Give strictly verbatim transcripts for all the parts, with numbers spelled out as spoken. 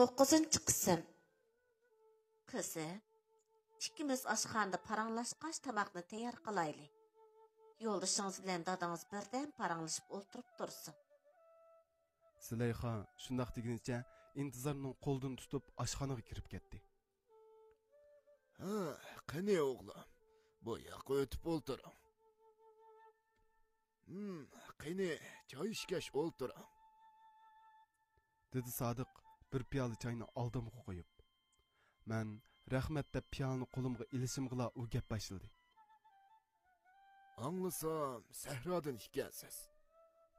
توققۇزىنچى قىسىم. قىزىم، ئىككىمىز ئاشخانىدا پاراڭلاشقاچ، تاماقنى تەييار قىلايلى. يولدىشىڭىز بىلەن دادىڭىز بىردەم پاراڭلىشىپ ئولتۇرۇپ تۇرسۇن. زۇلەيخا شۇنداق دېگىنىچە ئىنتىزارنىڭ قولىدىن تۇتۇپ ئاشخانىغا كىرىپ كەتتى. ھە، قېنى ئوغلۇم، بۇ ياققا ئۆتۈپ ئولتۇرۇڭ. ھىم، قېنى، چاي ئىچكەچ ئولتۇرۇڭ. دېدى سادىق بىر پىيالە چاينى ئالدىمغا قويۇپ. مەن رەھمەت دەپ پىيالىنى قولۇمغا ئېلىشىمغىلا ئۇ گەپ باشلىدى. ئاڭلىسام، سەھرادىن ئىكەنسىز.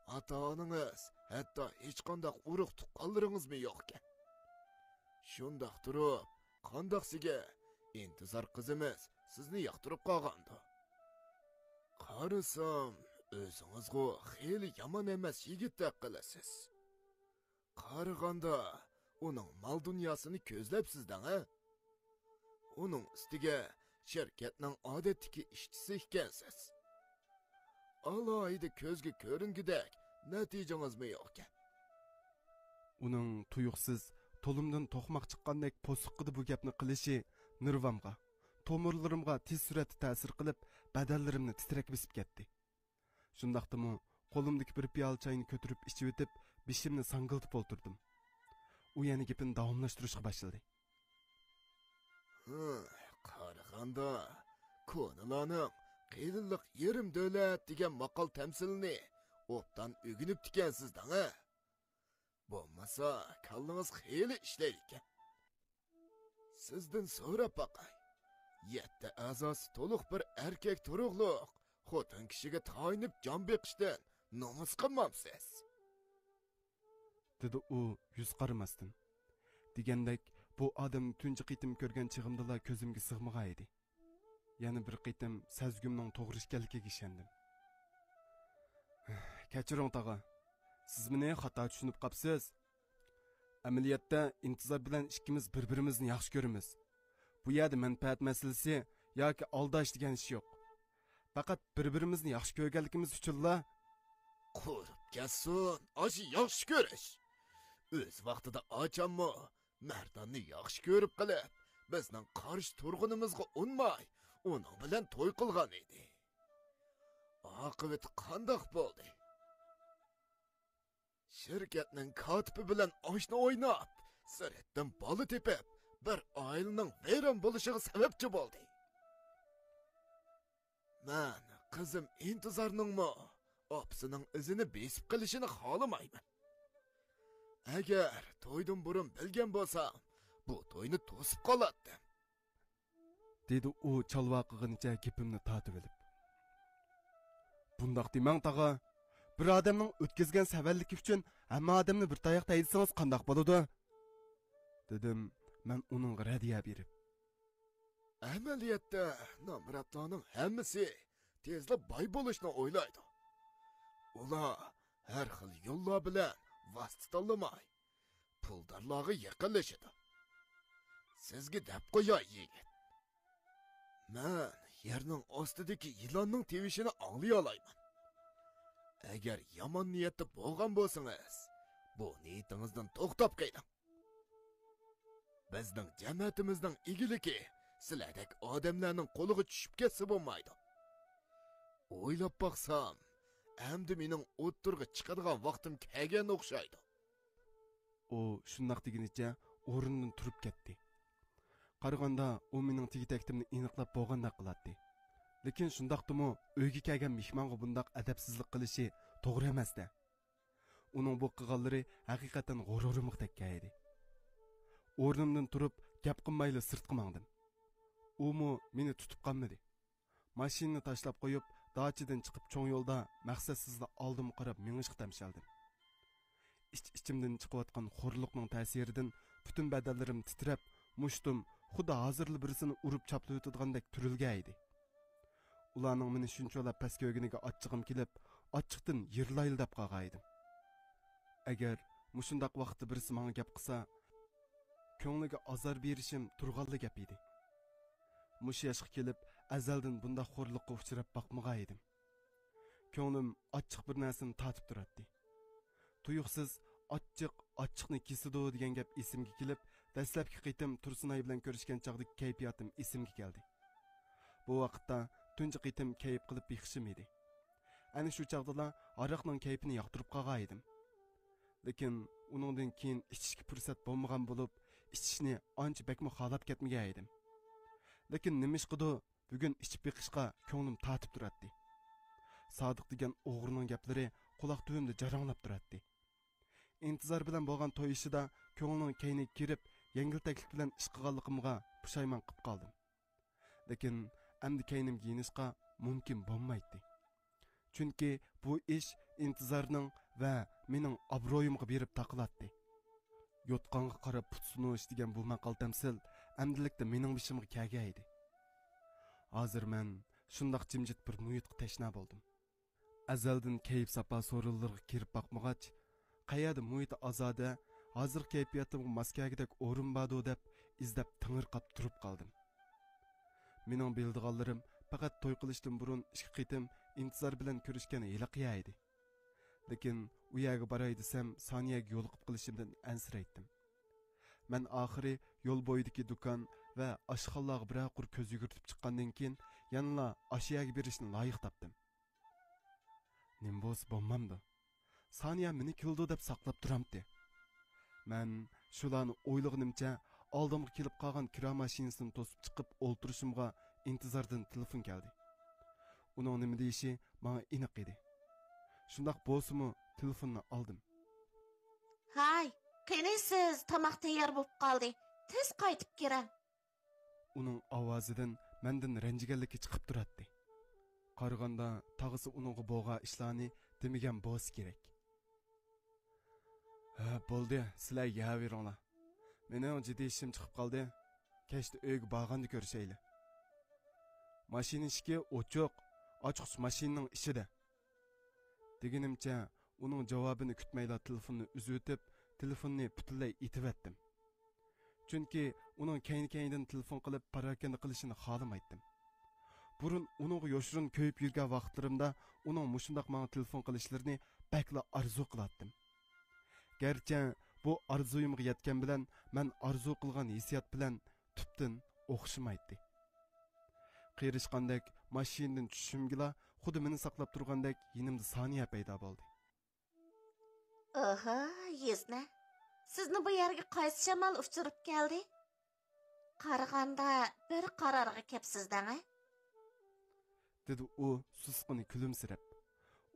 ئاتا-ئانىڭىز، ھەتتا ھېچقانداق ئۇرۇق-تۇغقانلىرىڭىزمۇ يوقكەن. شۇنداق تۇرۇپ، قانداقسىگە ئىنتىزار قىزىمىز سىزنى ياقتۇرۇپ قالغاندۇ؟ قارىسام، ئۆزىڭىزغۇ خېلى يامان ئەمەس يىگىتتەك قىلىسىز. قارىغاندا، ئۇنىڭ مال-دۇنياسىنى كۆزلەپسىز دەڭ، ھە؟ ئۇنىڭ ئۈستىگە شىركەتنىڭ ئادەتتىكى ئىشچىسى ئىكەنسىز. ئالاھىدە كۆزگە كۆرۈنگۈدەك نەتىجىڭىزمۇ يوقكەن. ئۇنىڭ تۇيۇقسىز تولۇمدىن توقماق چىققاندەك پوسۇققىدە بۇ گەپنى قىلىشى نېرۋامغا، تومۇرلىرىمغا تېز سۈرئەتتە تەسىر قىلىپ، بەدەنلىرىمنى تىترەك بېسىپ كەتتى. شۇنداقتىمۇ قولۇمدىكى بىر پىيالە چاينى كۆتۈرۈپ ئىچىۋېتىپ، بېشىمنى ساڭگىلتىپ ئولتۇردۇم. ئۇ يەنە گېپىنى داۋاملاشتۇرۇشقا باشلىدى. ھە، قارىغاندا، كونىلارنىڭ «قېلىنلىق يېرىم دۆلەت» دېگەن ماقال-تەمسىلىنى ئوبدان ئۆگىنىپتىكەنسىز دەڭ، ھە؟ بولمىسا، كاللىڭىز خېلى ئىشلەيدىكەن. سىزدىن سوراپ باقاي. يەتتە ئەزاسى تولۇق بىر ئەركەك تۇرۇقلۇق خوتۇن كىشىگە تايىنىپ جان بېقىشتىن نومۇس قىلمامسىز؟ دېدى ئۇ يۈز قارىماستىن. دېگەندەك، بۇ ئادەمنى تۇنجى قېتىم كۆرگەن چېغىمدىلا كۆزۈمگە سىغمىغان ئىدى. يەنە بىر قېتىم سەزگۈمنىڭ توغرا ئىكەنلىكىگە ئىشەندىم. كەچۈرۈڭ، تاغا. سىز مېنى خاتا چۈشىنىپ قاپسىز. ئەمەلىيەتتە ئىنتىزار بىلەن ئىككىمىز بىر-بىرىمىزنى ياخشى كۆرىمىز. بۇ يەردە مەنپەئەت مەسىلىسى ياكى ئالداش دېگەن ئىش يوق. پەقەت بىر-بىرىمىزنى ياخشى كۆرگەنلىكىمىز ئۈچۈنلا. قۇرۇپ كەتسۇن، ئاشۇ ياخشى كۆرۈش. ئۆز ۋاقتىدا ئاچاممۇ مەرداننى ياخشى كۆرۈپ قېلىپ، بىزنىڭ قارشى تۇرغىنىمىزغا ئۇنماي، ئۇنىڭ بىلەن توي قىلغان ئىدى. ئاقىۋىتى قانداق بولدى؟ شىركەتنىڭ كاتىپى بىلەن ئاشنا ئويناپ، سىرتتىن بالا تېپىپ، بىر ئائىلىنىڭ ۋەيران بولۇشىغا سەۋەبچى بولدى. مەن قىزىم ئىنتىزارنىڭمۇ ئاپىسىنىڭ ئىزىنى بېسىپ قېلىشىنى خالىمايمەن. ئەگەر تويدىن بۇرۇن بىلگەن بولسام، بۇ توينى توسۇپ قالاتتىم. دېدى ئۇ چالۋاقىغىنىچە گېپىمنى تارتىۋېلىپ. بۇنداق دېمەڭ، تاغا. بىر ئادەمنىڭ ئۆتكۈزگەن سەۋەنلىكى ئۈچۈن ھەممە ئادەمنى بىر تاياقتا ھەيدىسىڭىز قانداق بولىدۇ؟ دېدىم مەن ئۇنىڭغا رەددىيە بېرىپ. ئەمەلىيەتتە نامراتلارنىڭ ھەممىسى تېزلا باي بولۇشنى ئويلايدۇ. ئۇلار ھەر خىل يوللار بىلەن ۋاسىتە تاللىماي، پۇلدارلارغا يېقىنلىشىدۇ. سىزگە دەپ قوياي، يىگىت. مەن يەرنىڭ ئاستىدىكى يىلاننىڭ تىۋىشىنى ئاڭلىيالايمەن. ئەگەر يامان نىيەتتە بولغان بولسىڭىز، بۇ نىيىتىڭىزدىن توختاپ قېلىڭ. بىزنىڭ جەمەتىمىزنىڭ ئىگىلىكى سىلەردەك ئادەملەرنىڭ قولىغا چۈشۈپ كەتسە بولمايدۇ. ئويلاپ باقسام، ئەمدى مېنىڭ ئوتتۇرىغا چىقىدىغان ۋاقتىم كەلگەن ئوخشايدۇ. ئۇ شۇنداق دېگىنىچە ئورنىدىن تۇرۇپ كەتتى. قارىغاندا ئۇ مېنىڭ تېگى-تەكتىمنى ئېنىقلاپ بولغاندەك قىلاتتى. لېكىن شۇنداقتىمۇ ئۆيگە كەلگەن مېھمانغا بۇنداق ئەدەپسىزلىك قىلىشى توغرا ئەمەس-دە. ئۇنىڭ بۇ قىلغانلىرى ھەقىقەتەن غۇرۇرۇمغا تەگكەن ئىدى. ئورنۇمدىن تۇرۇپ گەپ قىلمايلا سىرتقا ماڭدىم. ئۇمۇ مېنى تۇتۇپ قالمىدى. ماشىنىنى تاشلاپ قويۇپ، داچىدىن چىقىپ چوڭ يولدا مەقسەتسىزلا ئالدىمغا قاراپ مېڭىشقا تەمشەلدىم. ئىچ-ئىچىمدىن چىقىۋاتقان خورلۇقنىڭ تەسىرىدىن پۈتۈن بەدەنلىرىم تىترەپ، مۇشتۇم خۇددى ھازىرلا بىرسىنى ئۇرۇپ چاپلىۋېتىدىغاندەك تۈرۈلگەن ئىدى. ئۇلارنىڭ مېنى شۇنچىۋالا پەس كۆرگىنىگە ئاچچىقىم كېلىپ، ئاچچىقتىن يىرلايلا دەپ قالغان ئىدىم. ئەگەر مۇشۇنداق ۋاقىتتا بىرسى ماڭا گەپ قىلسا، كۆڭلىگە ئازار بېرىشىم تۇرغانلا گەپ ئىدى. مۇشۇ ياشقا كېلىپ ئەزەلدىن بۇنداق خورلۇققا ئۇچراپ باقمىغان ئىدىم. كۆڭلۈم ئاچچىق بىر نەرسىنى تارتىپ تۇراتتى. تۇيۇقسىز ئاچچىق ئاچچىقنى كېسىدۇ» دېگەن گەپ ئېسىمگە كېلىپ، دەسلەپكى قېتىم تۇرسۇنئاي بىلەن كۆرۈشكەن چاغدىكى كەيپىياتىم ئېسىمگە كەلدى. بۇ ۋاقىتتا تۇنجى قېتىم كەيپ قىلىپ بېقىشىم ئىدى. ئەنە شۇ چاغدىلا ھاراقنىڭ كەيپىنى ياقتۇرۇپ قالغان ئىدىم. لېكىن ئۇنىڭدىن كېيىن ئىچىشكە پۇرسەت بولمىغان بولۇپ، ئىچىشنى ئانچە بەكمۇ خالاپ كەتمىگەن ئىدىم. لېكىن نېمىشقىدۇ، بۈگۈن ئىچىپ بېقىشقا كۆڭلۈم تارتىپ تۇراتتى. سادىق دېگەن ئوغرىنىڭ گەپلىرى قۇلاق تۈۋىمدە جاراڭلاپ تۇراتتى. ئىنتىزار بىلەن بولغان توي ئىشىدا كۆڭلىنىڭ كەينىگە كىرىپ، يەڭگىلتەكلىك بىلەن ئىش قىلغانلىقىمغا پۇشايمان قىلىپ قالدىم. لېكىن ئەمدى كەينىمگە يېنىشقا مۇمكىن بولمايتتى. چۈنكى بۇ ئىش ئىنتىزارنىڭ ۋە مېنىڭ ئابرۇيۇمغا بېرىپ تاقىلاتتى. «يوتقانغا قاراپ پۇت سۇنۇش» دېگەن بۇ ماقال تەمسىل ئەمدىلىكتە مېنىڭ بېشىمغا كەلگەن ئىدى. ھازىر مەن شۇنداق جىمجىت بىر مۇھىتقا تەشنا بولدۇم. ئەزەلدىن كەيپ ساپا سورۇنلىرىغا كىرىپ باقمىغاچ، قەيەردە مۇھىتى ئازادە، ھازىرقى كەيپىياتىمغا ماس كەلگۈدەك ئورۇن باردۇ دەپ ئىزدەپ تېڭىرقاپ تۇرۇپ قالدىم. مېنىڭ بىلىدىغانلىرىم پەقەت توي قىلىشتىن بۇرۇن ئىككى قېتىم ئىنتىزار بىلەن كۆرۈشكەن ھېلىقى يەر ئىدى. لېكىن ئۇ يەرگە باراي دېسەم، سانىيەگە يولۇقۇپ قېلىشىمدىن ئەنسىرەيتتىم. مەن ئاخىرى يول بويىدىكى دۇكان ۋە ئاشخانىلارغا بىرەر قۇر كۆز يۈگۈرتۈپ چىققاندىن كېيىن، يەنىلا ئاشۇ يەرگە بېرىشنى لايىق تاپتىم. نېمە بولسا بولمامدۇ؟ سانىيە مېنى كېلىدۇ دەپ ساقلاپ تۇرامتى؟ مەن شۇلارنى ئويلىغىنىمچە ئالدىمغا كېلىپ قالغان كىرا ماشىنىسىنى توسۇپ چىقىپ ئولتۇرۇشۇمغا ئىنتىزاردىن تېلېفون كەلدى. ئۇنىڭ نېمە دېيىشى ماڭا ئېنىق ئىدى. شۇنداق بولسىمۇ تېلېفوننى ئالدىم. ھاي، قېنى سىز، تاماق تەييار بولۇپ قالدى. تېز قايتىپ كىرىڭ. ئۇنىڭ ئاۋازىدىن مەندىن رەنجىگەنلىكى چىقىپ تۇراتتى. قارىغاندا تاغىسى ئۇنىڭغا بولغان ئىشلارنى دېمىگەن بولسا كېرەك. ھە، بولدى، سىلەر يەۋېرىڭلار. مېنىڭ جىددىي ئىشىم چىقىپ قالدى. كەچتە ئۆيگە بارغاندا كۆرۈشەيلى. ماشىنا ئىشىكى ئوچۇق، ئاچقۇچ ماشىنىنىڭ ئىچىدە. دېگىنىمچە، ئۇنىڭ جاۋابىنى كۈتمەيلا تېلېفوننى ئۈزۈۋېتىپ، تېلېفوننى پۈتۈنلەي ئېتىۋەتتىم. چۈنكى ئۇنىڭ كەينى-كەينىدىن تېلېفون قىلىپ پاراكەندە قىلىشىنى خالىمايتتىم. بۇرۇن ئۇنىڭغا يوشۇرۇن كۆيۈپ يۈرگەن ۋاقىتلىرىمدا ئۇنىڭ مۇشۇنداق ماڭا تېلېفون قىلىشلىرىنى بەكلا ئارزۇ قىلاتتىم. گەرچە بۇ ئارزۇيۇمغا يەتكەن بىلەن مەن ئارزۇ قىلغان ھېسسىيات بىلەن تۈپتىن ئوخشىمايتتى. قېرىشقاندەك ماشىنىدىن چۈشۈشۈمگىلا خۇددى مېنى ساقلاپ تۇرغاندەك يېنىمدا سانىيە پەيدا بولدى. ئوھو، يېزنە، سىزنى بۇ يەرگە قايسى شامال ئۇچۇرۇپ كەلدى؟ قارىغاندا بىر قارارغا كەپسىز دەڭە. دېدى ئۇ سۇسقىنە كۈلۈمسىرەپ.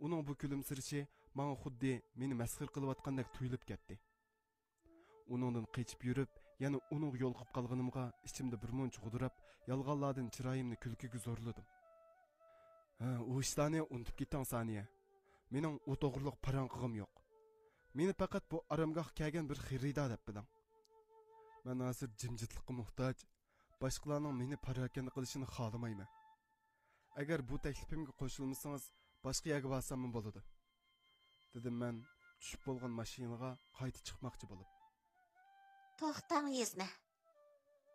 ئۇنىڭ بۇ كۈلۈمسىرىشى ماڭا خۇددى مېنى مەسخىرە قىلىۋاتقاندەك تۇيۇلۇپ كەتتى. ئۇنىڭدىن قېچىپ يۈرۈپ، يەنە ئۇنىڭغا يولۇقۇپ قالغىنىمغا ئىچىمدە بىرمۇنچە غۇدۇراپ، يالغانلاردىن چىرايىمنى كۈلكىگە زورلىدىم. ھە، ئۇ ئىشلارنى ئۇنتۇپ كېتىڭ، سانىيە. مېنىڭ ئۇ توغرىلىق پاراڭ قىلغۇم يوق. مېنى پەقەت بۇ ئارامگاھقا كەلگەن بىر خېرىدار دەپ بىلىڭ. مەن ھازىر جىمجىتلىققا موھتاج، باشقىلارنىڭ مېنى پاراكەندە قىلىشىنى خالىمايمەن. ئەگەر بۇ تەكلىپىمگە قوشۇلمىسىڭىز، باشقا يەرگە بارساممۇ بولىدۇ، دېدىم مەن چۈشۈپ بولغان ماشىنىغا قايتا چىقماقچى بولۇپ. توختاڭ، يېزنە.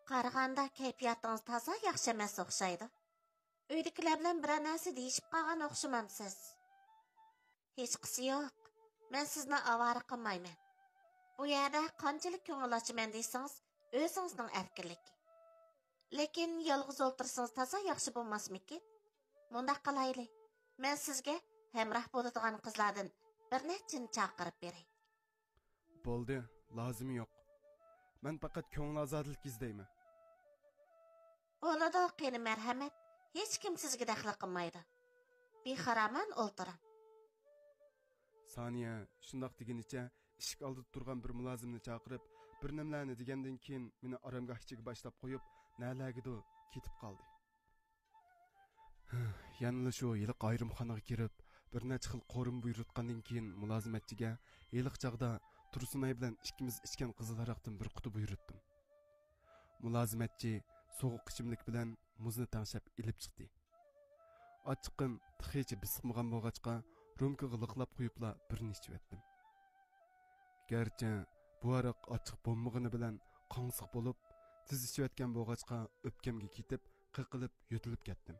قارىغاندا كەيپىياتىڭىز تازا ياخشى ئەمەس ئوخشايدۇ. ئۆيدىكىلەر بىلەن بىرەر نەرسە دېيىشىپ قالغان ئوخشىمامسىز؟ ھېچقىسى يوق. مەن سىزنى ئاۋارە قىلمايمەن. بۇ يەردە قانچىلىك كۆڭۈل ئاچىمەن دېسىڭىز، ئۆزىڭىزنىڭ ئەركىنلىكى. لېكىن يالغۇز ئولتۇرسىڭىز تازا ياخشى بولماسمىكىن؟ مۇنداق قىلايلى، مەن سىزگە ھەمراھ بولىدىغان قىزلاردىن بىر نەچچىنى چاقىرىپ بېرەي. بولدى، لازىمى يوق. مەن پەقەت كۆڭۈل ئازادىلىك ئىزدەيمەن. بولىدۇ، قېنى مەرھەمەت، ھېچكىم سىزگە دەخلى قىلمايدۇ. بىخارامان ئولتۇرۇڭ. سانىيە شۇنداق دېگىنىچە ئىشىك ئالدىدا تۇرغان بىر مۇلازىمنى چاقىرىپ، بىر نېمىلەرنى دېگەندىن كېيىن مېنى ئارامگاھ ئىچىگە باشلاپ قويۇپ، نەلەرگىدۇر كېتىپ قالدى. يەنىلا شۇ ھېلىقى ئايرىمخانىغا كىرىپ، بىر نەچچە خىل قورۇما بۇيرۇتقاندىن كېيىن، مۇلازىمەتچىگە ھېلىقى چاغدا تۇرسۇنئاي بىلەن ئىككىمىز ئىچكەن قىزىل ھاراقتىن بىر قۇتا بۇيرۇتتۇم. مۇلازىمەتچى سوغۇق ئىچىملىك بىلەن مۇزنى تەڭشەپ ئېلىپ چىقتى. ئاچچىقىم تېخىچە بېسىقمىغان بولغاچقا، رومكىغا لىقلاپ قويۇپلا بىرنى ئىچىۋەتتىم. گەرچە بۇ ھاراق ئاچچىق بولمىغىنى بىلەن قاڭسىق بولۇپ، تېز ئىچىۋەتكەن بولغاچقا، ئۆپكەمگە كېتىپ، قېقىلىپ يۆتىلىپ كەتتىم.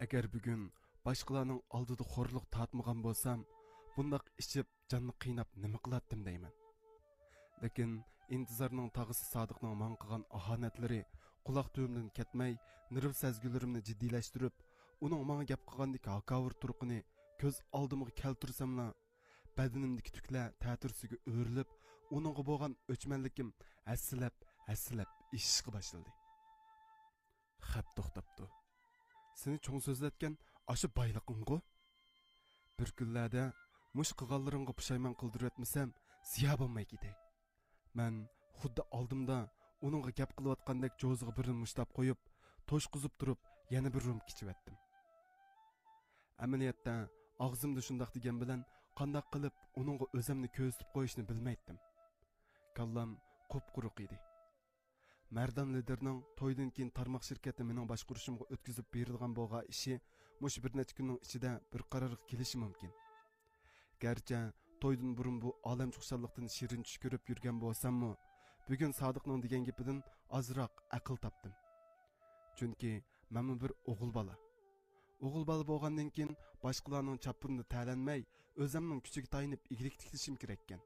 ئەگەر بۈگۈن باشقىلارنىڭ ئالدىدا خورلۇق تارتمىغان بولسام، بۇنداق ئىچىپ، جاننى قىيناپ نېمە قىلاتتىم دەيمەن. لېكىن ئىنتىزارنىڭ تاغىسى سادىقنىڭ ماڭا قىلغان ئاھانەتلىرى قۇلاق تۈۋىمدىن كەتمەي، نېرۋا سەزگۈلىرىمنى جىددىيلەشتۈرۈپ، ئۇنىڭ ماڭا گەپ قىلغاندىكى ھاكاۋۇر تۇرقىنى كۆز ئالدىمغا كەلتۈرسەملا، بەدىنىمدىكى تۈكلەر تەتۈرىسىگە ئۆرۈلۈپ، ئۇنىڭغا بولغان ئۆچمەنلىكىم ھەسسىلەپ، ھەسسىلەپ ئېشىشقا باشلىدى. خەپ توختاپتۇ. سېنى چوڭ سۆزلەتكەن ئاشۇ بايلىقىڭغۇ؟ بىر كۈنلەردە مۇشۇ قىلغانلىرىڭغا پۇشايمان قىلدۇرۇۋەتمىسەم، زىيا بولماي كېتەي. مەن خۇددى ئالدىمدا ئۇنىڭغا گەپ قىلىۋاتقاندەك جوزىغا بىرنى مۇشتاپ قويۇپ، توشقۇزۇپ تۇرۇپ، يەنە بىر رومكا ئىچىۋەتتىم. ئەمەلىيەتتە، ئاغزىمدا شۇنداق دېگەن بىلەن، قانداق قىلىپ ئۇنىڭغا ئۆزۈمنى كۆرسىتىپ قويۇشنى بىلمەيتتىم. كاللام قۇپقۇرۇق ئىدى. مەردان لىدىرنىڭ تويدىن كېيىن تارماق شىركەتنى مېنىڭ باشقۇرۇشۇمغا ئۆتكۈزۈپ بېرىدىغان بولغان ئىشى مۇشۇ بىر نەچچە كۈننىڭ ئىچىدە بىر قارارغا كېلىشى مۇمكىن. گەرچە تويدىن بۇرۇن بۇ ئالەمچە خۇشاللىقتىن شېرىن چۈش كۆرۈپ يۈرگەن بولساممۇ، بۈگۈن سادىقنىڭ دېگەن گېپىدىن ئازراق ئەقىل تاپتىم. چۈنكى مەنمۇ بىر ئوغۇل بالا. ئوغۇل بالا بولغاندىن كېيىن باشقىلارنىڭ چاپپىرىدا تەلەنمەي، ئۆزەمنىڭ كۈچىگە تايىنىپ ئىگىلىك تىكلىشىم كېرەككەن.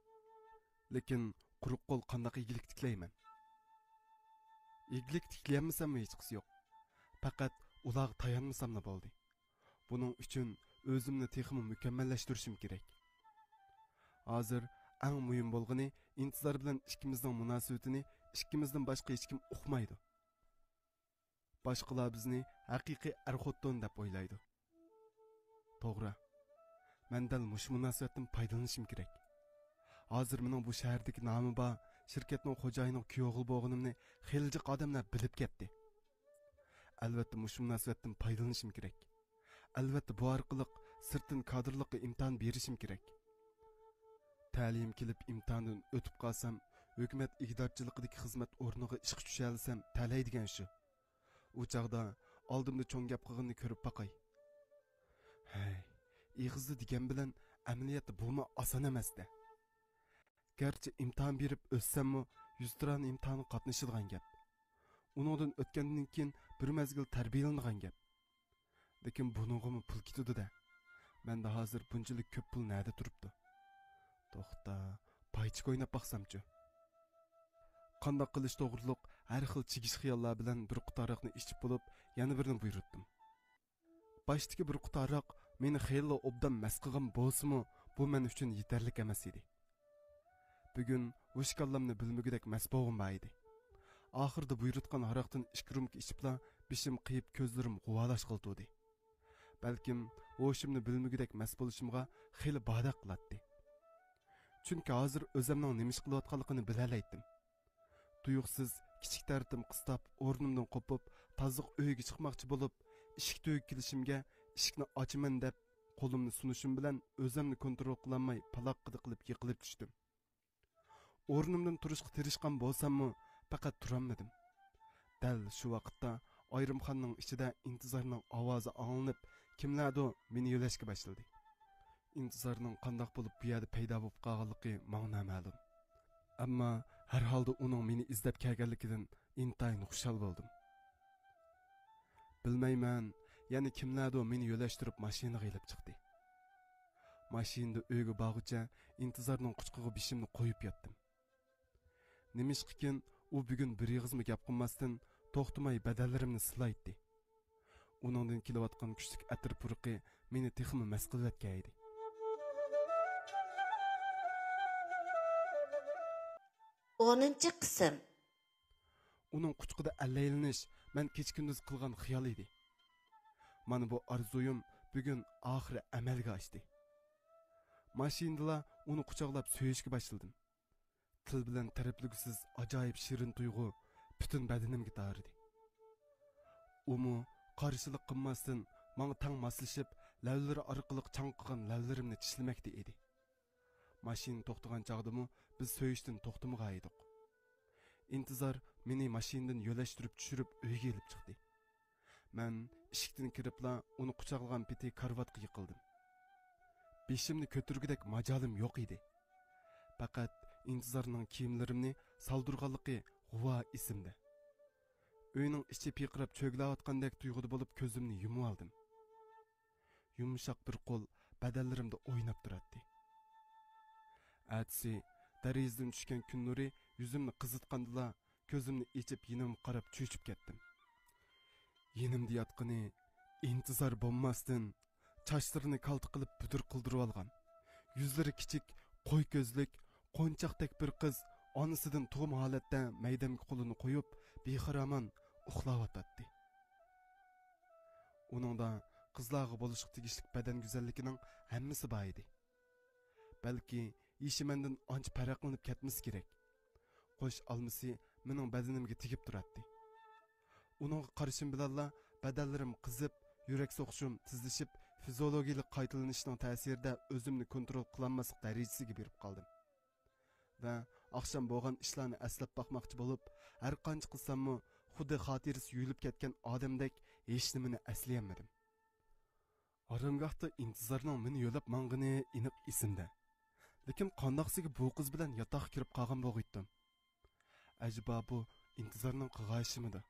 لېكىن قۇرۇق قول قانداق ئىگىلىك تىكلەيمەن؟ ئىگىلىك تىكلىيەلمىسەممۇ ھېچقىسى يوق. پەقەت ئۇلارغا تايانمىساملا بولدى. بۇنىڭ ئۈچۈن ئۆزۈمنى تېخىمۇ مۇكەممەللەشتۈرۈشۈم كېرەك. ھازىر ئەڭ مۇھىم بولغىنى، ئىنتىزار بىلەن ئىككىمىزنىڭ مۇناسىۋىتىنى ئىككىمىزدىن باشقا ھېچكىم ئۇقمايدۇ. باشقىلار بىزنى ھەقىقىي ئەر-خوتۇن دەپ ئويلايدۇ. توغرا، مەن دەل مۇشۇ مۇناسىۋەتتىن پايدىلىنىشىم كېرەك. ھازىر مېنىڭ بۇ شەھەردىكى نامى بار شىركەتنىڭ خوجايىنىغا كۈيئوغۇل بولغىنىمنى خېلى جىق ئادەملەر بىلىپ كەتتى. ئەلۋەتتە، مۇشۇ مۇناسىۋەتتىن پايدىلىنىشىم كېرەك. ئەلۋەتتە، بۇ ئارقىلىق سىرتتىن كادىرلىققا ئىمتىھان بېرىشىم كېرەك. تەلىيىم كېلىپ ئىمتىھاندىن ئۆتۈپ قالسام، ھۆكۈمەت ئىگىدارچىلىقىدىكى خىزمەت ئورنىغا ئىشقا چۈشەلىسەم، تەلەي دېگەن شۇ. ئۇ چاغدا ئالدىمدا چوڭ گەپ قىلغىنىنى كۆرۈپ باقاي. ھەي، ئېغىزدا دېگەن بىلەن ئەمەلىيەتتە بۇمۇ ئاسان ئەمەس-دە. گەرچە ئىمتىھان بېرىپ ئۆتسەممۇ، يۈزتۇرانە ئىمتىھانغا قاتنىشىدىغان گەپ. ئۇنىڭدىن ئۆتكەندىن كېيىن بىر مەزگىل تەربىيەلىنىدىغان گەپ. لېكىن بۇنىڭغىمۇ پۇل كېتىدۇ-دە. مەندە ھازىر بۇنچىلىك كۆپ پۇل نەدە تۇرۇپتۇ؟ توختا، پايچىك ئويناپ باقسامچۇ؟ قانداق قىلىش توغرۇلۇق ھەر خىل چىگىش خىياللار بىلەن بىر قۇتا ھاراقنى ئىچىپ بولۇپ، يەنە بىرنى بۇيرۇتتۇم. باشتىكى بىر قۇتا ھاراق مېنى خېلىلا ئوبدان مەست قىلغان بولسىمۇ، بۇ مەن ئۈچۈن يېتەرلىك ئەمەس ئىدى. بۈگۈن ھوش كاللامنى بىلمىگۈدەك مەست بولغۇم بار ئىدى. ئاخىرىدا بۇيرۇتقان ھاراقتىن ئىككى رومكا ئىچىپلا، بېشىم قېيىپ، كۆزلىرىم غۇۋالاشقىلى تۇردى. بەلكىم ھوشۇمنى بىلمىگۈدەك مەست بولۇشۇمغا خېلى باردەك قىلاتتى. چۈنكى ھازىر ئۆزەمنىڭ نېمە ئىش قىلىۋاتقانلىقىنى بىلەلەيتتىم. تۇيۇقسىز كىچىك تەرىتىم قىستاپ، ئورنۇمدىن قوپۇپ، تازىلىق ئۆيىگە چىقماقچى بولۇپ، ئىشىك تۈۋىگە كېلىشىمگە، ئىشىكنى ئاچىمەن دەپ، قولۇمنى سۇنۇشۇم بىلەن ئۆزەمنى كونترول قىلالماي، پالاققىدە قىلىپ يىقىلىپ چۈشتۈم. ئورنۇمدىن تۇرۇشقا تىرىشقان بولساممۇ، پەقەت تۇرالمىدىم. دەل شۇ ۋاقىتتا ئايرىمخانىنىڭ ئىچىدە ئىنتىزارنىڭ ئاۋازى ئاڭلىنىپ، كىملەردۇ مېنى يۆلەشكە باشلىدى. ئىنتىزارنىڭ قانداق بولۇپ بۇ يەردە پەيدا بولۇپ قالغانلىقى ماڭا نامەلۇم. ئەمما ھەر ھالدا ئۇنىڭ مېنى ئىزدەپ كەلگەنلىكىدىن ئىنتايىن خۇشال بولدۇم. بىلمەيمەن، يەنە كىملەردۇ مېنى يۆلەشتۈرۈپ ماشىنىغا ئېلىپ چىقتى. ماشىنىدا ئۆيگە بارغۇچە ئىنتىزارنىڭ قۇچىقىغا بېشىمنى قويۇپ ياتتىم. نېمىشقىكىن، ئۇ بۈگۈن بىر ئېغىزمۇ گەپ قىلماستىن، توختىماي بەدەنلىرىمنى سىلايتتى. ئۇنىڭدىن كېلىۋاتقان كۈچلۈك ئەتىر پۇرىقى مېنى تېخىمۇ مەست قىلىۋەتكەن ئىدى. ئونىنچى قىسىم. ئۇنىڭ قۇچىقىدا ئەللەيلىنىش مەن كېچە-كۈندۈز قىلغان خىيال ئىدى. مانا بۇ ئارزۇيۇم بۈگۈن ئاخىرى ئەمەلگە ئاشتى. ماشىنىدىلا ئۇنى قۇچاقلاپ سۆيۈشكە باشلىدىم. تىل بىلەن تەرىپلىگۈسىز ئاجايىپ شېرىن تۇيغۇ پۈتۈن بەدىنىمگە تارىدى. ئۇمۇ قارشىلىق قىلماستىن ماڭا تەڭ ماسلىشىپ، لەۋلىرى ئارقىلىق چاڭقىغان لەۋلىرىمنى چىشلىمەكتە ئىدى. ماشىنا توختىغان چاغدىمۇ بىز سۆيۈشتىن توختىمىغان ئىدۇق. ئىنتىزار مېنى ماشىنىدىن يۆلەشتۈرۈپ چۈشۈرۈپ ئۆيگە ئېلىپ چىقتى. مەن ئىشىكتىن كىرىپلا ئۇنى قۇچاقلىغان پېتى كارىۋاتقا يىقىلدىم. بېشىمنى كۆتۈرگۈدەك ماجالىم يوق ئىدى. پەقەت ئىنتىزارنىڭ كىيىملىرىمنى سالدۇرغانلىقى غۇۋا ئېسىمدە. ئۆينىڭ ئىچى پىرقىراپ چۆگىلەۋاتقاندەك تۇيغۇدا بولۇپ كۆزۈمنى يۇمۇۋالدىم. يۇمشاق بىر قول بەدەنلىرىمدە ئويناپ تۇراتتى. ئەتىسى دېرىزىدىن چۈشكەن كۈن نۇرى يۈزۈمنى قىزىتقاندىلا، كۆزۈمنى ئېچىپ يېنىمغا قاراپ چۆچۈپ كەتتىم. يېنىمدا ياتقىنى ئىنتىزار بولماستىن، چاچلىرىنى كالتە قىلىپ بۈدۈر قىلدۇرۇۋالغان، يۈزلىرى كىچىك، قوي كۆزلۈك، قونچاقتەك بىر قىز ئانىسىدىن تۇغما ھالەتتە مەيدەمگە قولىنى قويۇپ، بىخارامان ئۇخلاۋاتاتتى. ئۇنىڭدا قىزلارغا بولۇشقا تېگىشلىك بەدەن گۈزەللىكىنىڭ ھەممىسى بار ئىدى. بەلكى يېشى مەندىن ئانچە پەرقلىنىپ كەتمىسە كېرەك. قوش ئالمىسى مېنىڭ بەدىنىمگە تېگىپ تۇراتتى. ئۇنىڭغا قارىشىم بىلەنلا بەدەنلىرىم قىزىپ، يۈرەك سوقۇشۇم تېزلىشىپ، فىزىئولوگىيىلىق قايتىلىنىشنىڭ تەسىرىدە ئۆزۈمنى كونترول قىلالماسلىق دەرىجىسىگە بېرىپ قالدىم. ۋە ئاخشام بولغان ئىشلارنى ئەسلەپ باقماقچى بولۇپ، ھەر قانچە قىلساممۇ، خۇددى خاتىرىسى يۇيۇلۇپ كەتكەن ئادەمدەك ھېچنېمىنى ئەسلىيەلمىدىم. ئارامگاھتا ئىنتىزارنىڭ مېنى يۆلەپ ماڭغىنى ئېنىق ئېسىمدە. لېكىن قانداقسىگە بۇ قىز بىلەن ياتاققا كىرىپ قالغان بولغىيتتىم. ئەجەبا بۇ ئىنتىزارنىڭ قىلغان ئىشىمىدۇ؟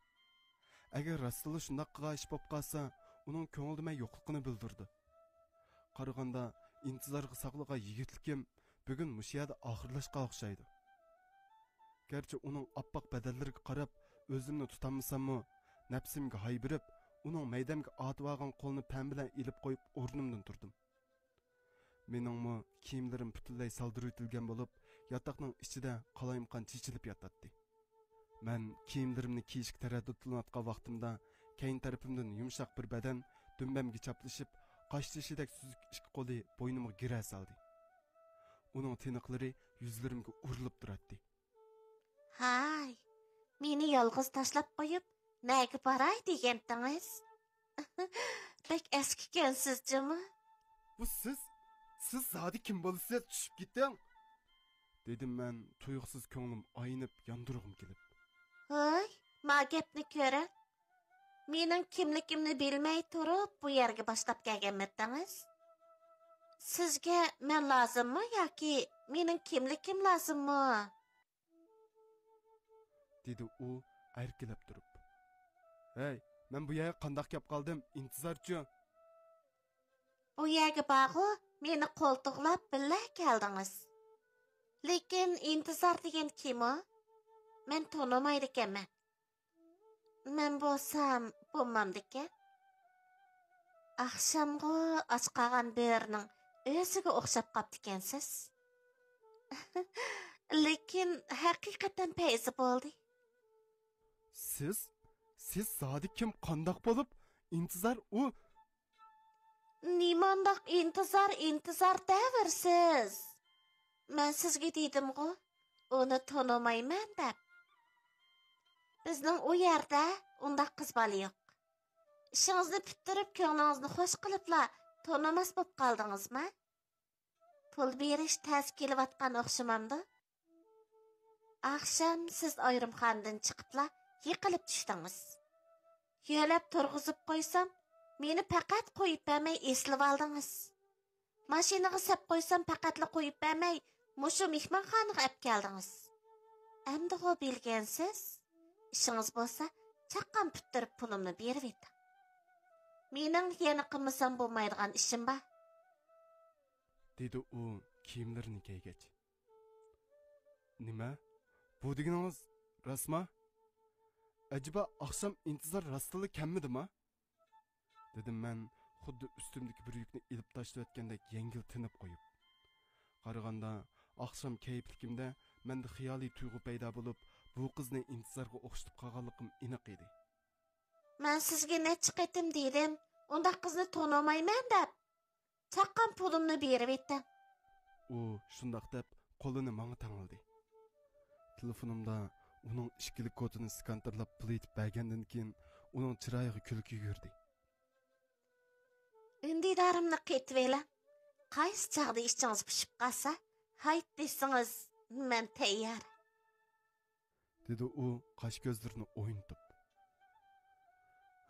ئەگەر راستتىنلا شۇنداق قىلغان ئىش بولۇپ قالسا، ئۇنىڭ كۆڭلىدە مەن يوقلۇقىنى بىلدۈرىدۇ. قارىغاندا ئىنتىزارغا ساقلىغان يىگىتلىكىم بۈگۈن مۇشۇ يەردە ئاخىرلاشقان ئوخشايدۇ. گەرچە ئۇنىڭ ئاپئاق بەدەنلىرىگە قاراپ ئۆزۈمنى تۇتالمىساممۇ، نەپسىمگە ھاي بېرىپ، ئۇنىڭ مەيدەمگە ئاتىۋالغان قولىنى پەم بىلەن ئېلىپ قويۇپ ئورنۇمدىن تۇردۇم. مېنىڭمۇ كىيىملىرىم پۈتۈنلەي سالدۇرۇۋېتىلگەن بولۇپ، ياتاقنىڭ ئىچىدە قالايمىقان چېچىلىپ ياتاتتى. مەن كىيىملىرىمنى كىيىشكە تەرەددۇتلىنىۋاتقان ۋاقتىمدا، كەينى تەرىپىمدىن يۇمشاق بىر بەدەن دۈمبەمگە چاپلىشىپ، قاشتېشىدەك سۈزۈك ئىككى قولى بوينۇمغا گىرە سالدى. ئۇنىڭ تىنىقلىرى يۈزلىرىمگە ئۇرۇلۇپ تۇراتتى. ھاي، مېنى يالغۇز تاشلاپ قويۇپ، نەگە باراي دېگەنتىڭىز؟ بەك ئەسكىكەنسىز جۇمۇ. بۇ سىز؟ سىز زادى كىم بولىسىز؟ چۈشۈپ كېتىڭ! دېدىم مەن تۇيۇقسىز كۆڭلۈم ئاينىپ، ياندۇرغۇم كېلىپ. ھاي، ما گەپنى كۆرۈڭ. مېنىڭ كىملىكىمنى بىلمەي تۇرۇپ، بۇ يەرگە باشلاپ كەلگەنمىدىڭىز؟ سىزگە مەن لازىممۇ ياكى مېنىڭ كىملىكىم لازىممۇ؟ دېدى ئۇ ئەركىلەپ تۇرۇپ. ھەي، مەن بۇ يەرگە قانداق كەپ قالدىم، ئىنتىزارچۇ؟ ئۇ يەرگە بارغۇ، مېنى قولتۇقلاپ بىللە كەلدىڭىز. لېكىن ئىنتىزار دېگەن كىم ئۇ؟ مەن تونۇمايدىكەنمەن. مەن بولسام بولمامدىكەن. ئاخشامغۇ ئاچ قالغان بۆرىنىڭ ئۆزىگە ئوخشاپ قاپتىكەنسىز. لېكىن ھەقىقەتەن پەيزى بولدى. سىز؟ سىز زادى كىم، قانداق بولۇپ؟ ئىنتىزار ئۇ. نېمانداق ئىنتىزار، ئىنتىزار دەۋېرىسىز؟ مەن سىزگە دېدىمغۇ، ئۇنى تونۇمايمەن دەپ. بىزنىڭ ئۇ يەردە ئۇنداق قىز بالا يوق. ئىشىڭىزنى پۈتتۈرۈپ، كۆڭلىڭىزنى خوش قىلىپلا تونۇماس بولۇپ قالدىڭىزمۇ؟ پۇل بېرىش تەس كېلىۋاتقان ئوخشىمامدۇ؟ ئاخشام سىز ئايرىم خانىدىن چىقىپلا يىقىلىپ چۈشتىڭىز. يۆلەپ تۇرغۇزۇپ قويسام، مېنى پەقەت قويۇپ بەرمەي ئېسىلىۋالدىڭىز. ماشىنىغا سەپ قويسام، پەقەتلا قويۇپ بەرمەي، مۇشۇ مېھمانخانىغا ئەپ كەلدىڭىز. ئەمدىغۇ بىلگەنسىز، ئىشىڭىز بولسا، چاققان پۈتتۈرۈپ پۇلۇمنى بېرىۋېتىڭ. مېنىڭ يەنە قىلمىسام بولمايدىغان ئىشىم بار. دېدى ئۇ كىيىملىرىنى كىيگەچ. نېمە؟ بۇ دېگىنىڭىز راستما؟ ئەجەبا ئاخشام ئىنتىزار راستتىنلا كەلمىدىما؟ دېدىم مەن خۇددى ئۈستۈمدىكى بىر يۈكنى ئېلىپ تاشلىۋەتكەندەك يەڭگىل تىنىپ قويۇپ. قارىغاندا ئاخشام كەيپلىكىمدە مەندە خىيالىي تۇيغۇ پەيدا بولۇپ، بۇ قىزنى ئىنتىزارغا ئوخشىتىپ قالغانلىقىم ئېنىق ئىدى. مەن سىزگە نەچچە قېتىم دېدىم، ئۇنداق قىزنى تونۇمايمەن دەپ. چاققان پۇلۇمنى بېرىۋېتىڭ. ئۇ شۇنداق دەپ قولىنى ماڭا تەڭلىدى. تېلېفونۇمدا ئۇنىڭ ئىككىلىك كودىنى سكانېرلاپ پۇل ئېتىپ بەرگەندىن كېيىن ئۇنىڭ چىرايىغا كۈلكە يۈگۈردى. ئۈندىدارىمنى قېتىۋېلىڭ. قايسى چاغدا ئىچىڭىز پۇشۇپ قالسا، ھايت دېسىڭىز، مەن تەييار. دېدى ئۇ قاش كۆزلىرىنى ئوينىتىپ.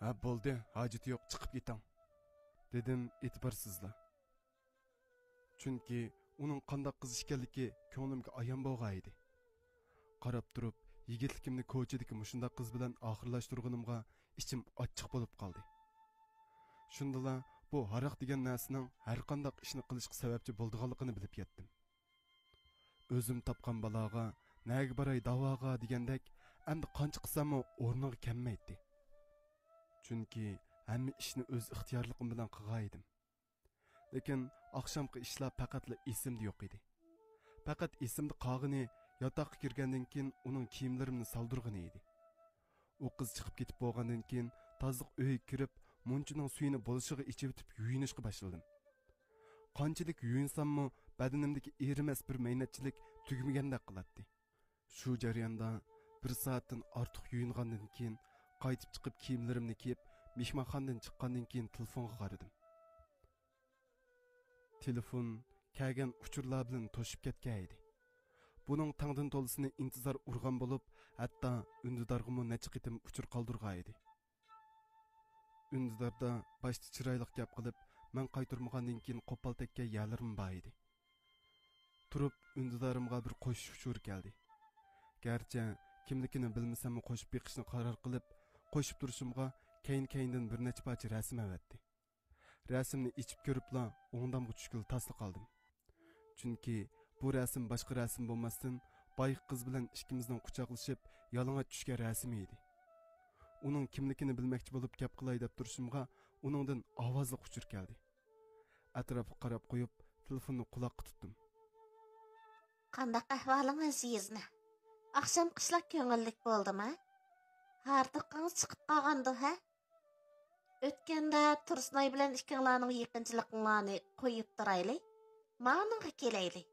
ھە، بولدى، ھاجىتى يوق، چىقىپ كېتىڭ، دېدىم ئېتىبارسىزلا. چۈنكى ئۇنىڭ قانداق قىز ئىكەنلىكى كۆڭلۈمگە ئايان بولغان ئىدى. قاراپ تۇرۇپ، يىگىتلىكىمنى كوچىدىكى مۇشۇنداق قىز بىلەن ئاخىرلاشتۇرغىنىمغا ئىچىم ئاچچىق بولۇپ قالدى. شۇندىلا بۇ ھاراق دېگەن نەرسىنىڭ ھەرقانداق ئىشنى قىلىشقا سەۋەبچى بولىدىغانلىقىنى بىلىپ يەتتىم. ئۆزۈم تاپقان بالاغا، نەگە باراي داۋاغا دېگەندەك، ئەمدى قانچە قىلساممۇ ئورنىغا كەلمەيتتى. چۈنكى ھەممە ئىشنى ئۆز ئىختىيارلىقىم بىلەن قىلغان ئىدىم. لېكىن ئاخشامقى ئىشلار پەقەتلا ئېسىمدە يوق ئىدى. پەقەت ئېسىمدە قالغىنى ياتاققا كىرگەندىن كېيىن ئۇنىڭ كىيىملىرىمنى سالدۇرغىنى ئىدى. ئۇ قىز چىقىپ كېتىپ بولغاندىن كېيىن تازىلىق ئۆيگە كىرىپ، مۇنچىنىڭ سۈيىنى بولۇشىغا ئىچىۋېتىپ يۇيۇنۇشقا باشلىدىم. قانچىلىك يۇيۇنساممۇ، بەدىنىمدىكى ئېرىمەس بىر مەينەتچىلىك تۈگىمىگەندەك قىلاتتى. شۇ جەرياندا بىر سائەتتىن ئارتۇق يۇيۇنغاندىن كېيىن، قايتىپ چىقىپ كىيىملىرىمنى كىيىپ، مېھمانخانىدىن چىققاندىن كېيىن تېلېفونغا قارىدىم. تېلېفون كەلگەن ئۇچۇرلار بىلەن توشۇپ كەتكەن ئىدى. بۇنىڭ تاڭدىن تولىسىنى ئىنتىزار ئۇرغان بولۇپ، ھەتتا ئۈندىدارغىمۇ نەچچە قېتىم ئۇچۇر قالدۇرغان ئىدى. ئۈندىداردا باشتا چىرايلىق گەپ قىلىپ، مەن قايتۇرمىغاندىن كېيىن قوپال تەگكەن يەرلىرىمۇ بار ئىدى. تۇرۇپ ئۈندىدارىمغا بىر قوشۇش ئۇچۇرى كەلدى. گەرچە كىملىكىنى بىلمىسەممۇ قوشۇپ بېقىشنى قارار قىلىپ، قوشۇپ تۇرۇشۇمغا كەينى-كەينىدىن بىر نەچچە پارچە رەسىم ئەۋەتتى. رەسىمنى ئېچىپ كۆرۈپلا ئوڭدامغا چۈشكىلى تاسلا قالدىم. چۈنكى بۇ رەسىم باشقا رەسىم بولماستىن، بايىقى قىز بىلەن ئىككىمىزنىڭ قۇچاقلىشىپ يالىڭاچ چۈشكەن رەسىمى ئىدى. ئۇنىڭ كىملىكىنى بىلمەكچى بولۇپ گەپ قىلاي دەپ تۇرۇشۇمغا ئۇنىڭدىن ئاۋازلىق ئۇچۇر كەلدى. ئەتراپقا قاراپ قويۇپ، تېلېفوننى قۇلاققا تۇتتۇم. قانداق ئەھۋالىڭىز، يېزنە؟ ئاخشامقى ئىشلار كۆڭۈللۈك بولدىما؟ ھاردۇقىڭىز چىقىپ قالغاندۇ، ھە؟ ئۆتكەندە تۇرسۇنئاي بىلەن ئىككىڭلارنىڭ يېقىنچىلىقىڭلارنى قويۇپ تۇرايلى، مانىڭغا كېلەيلى.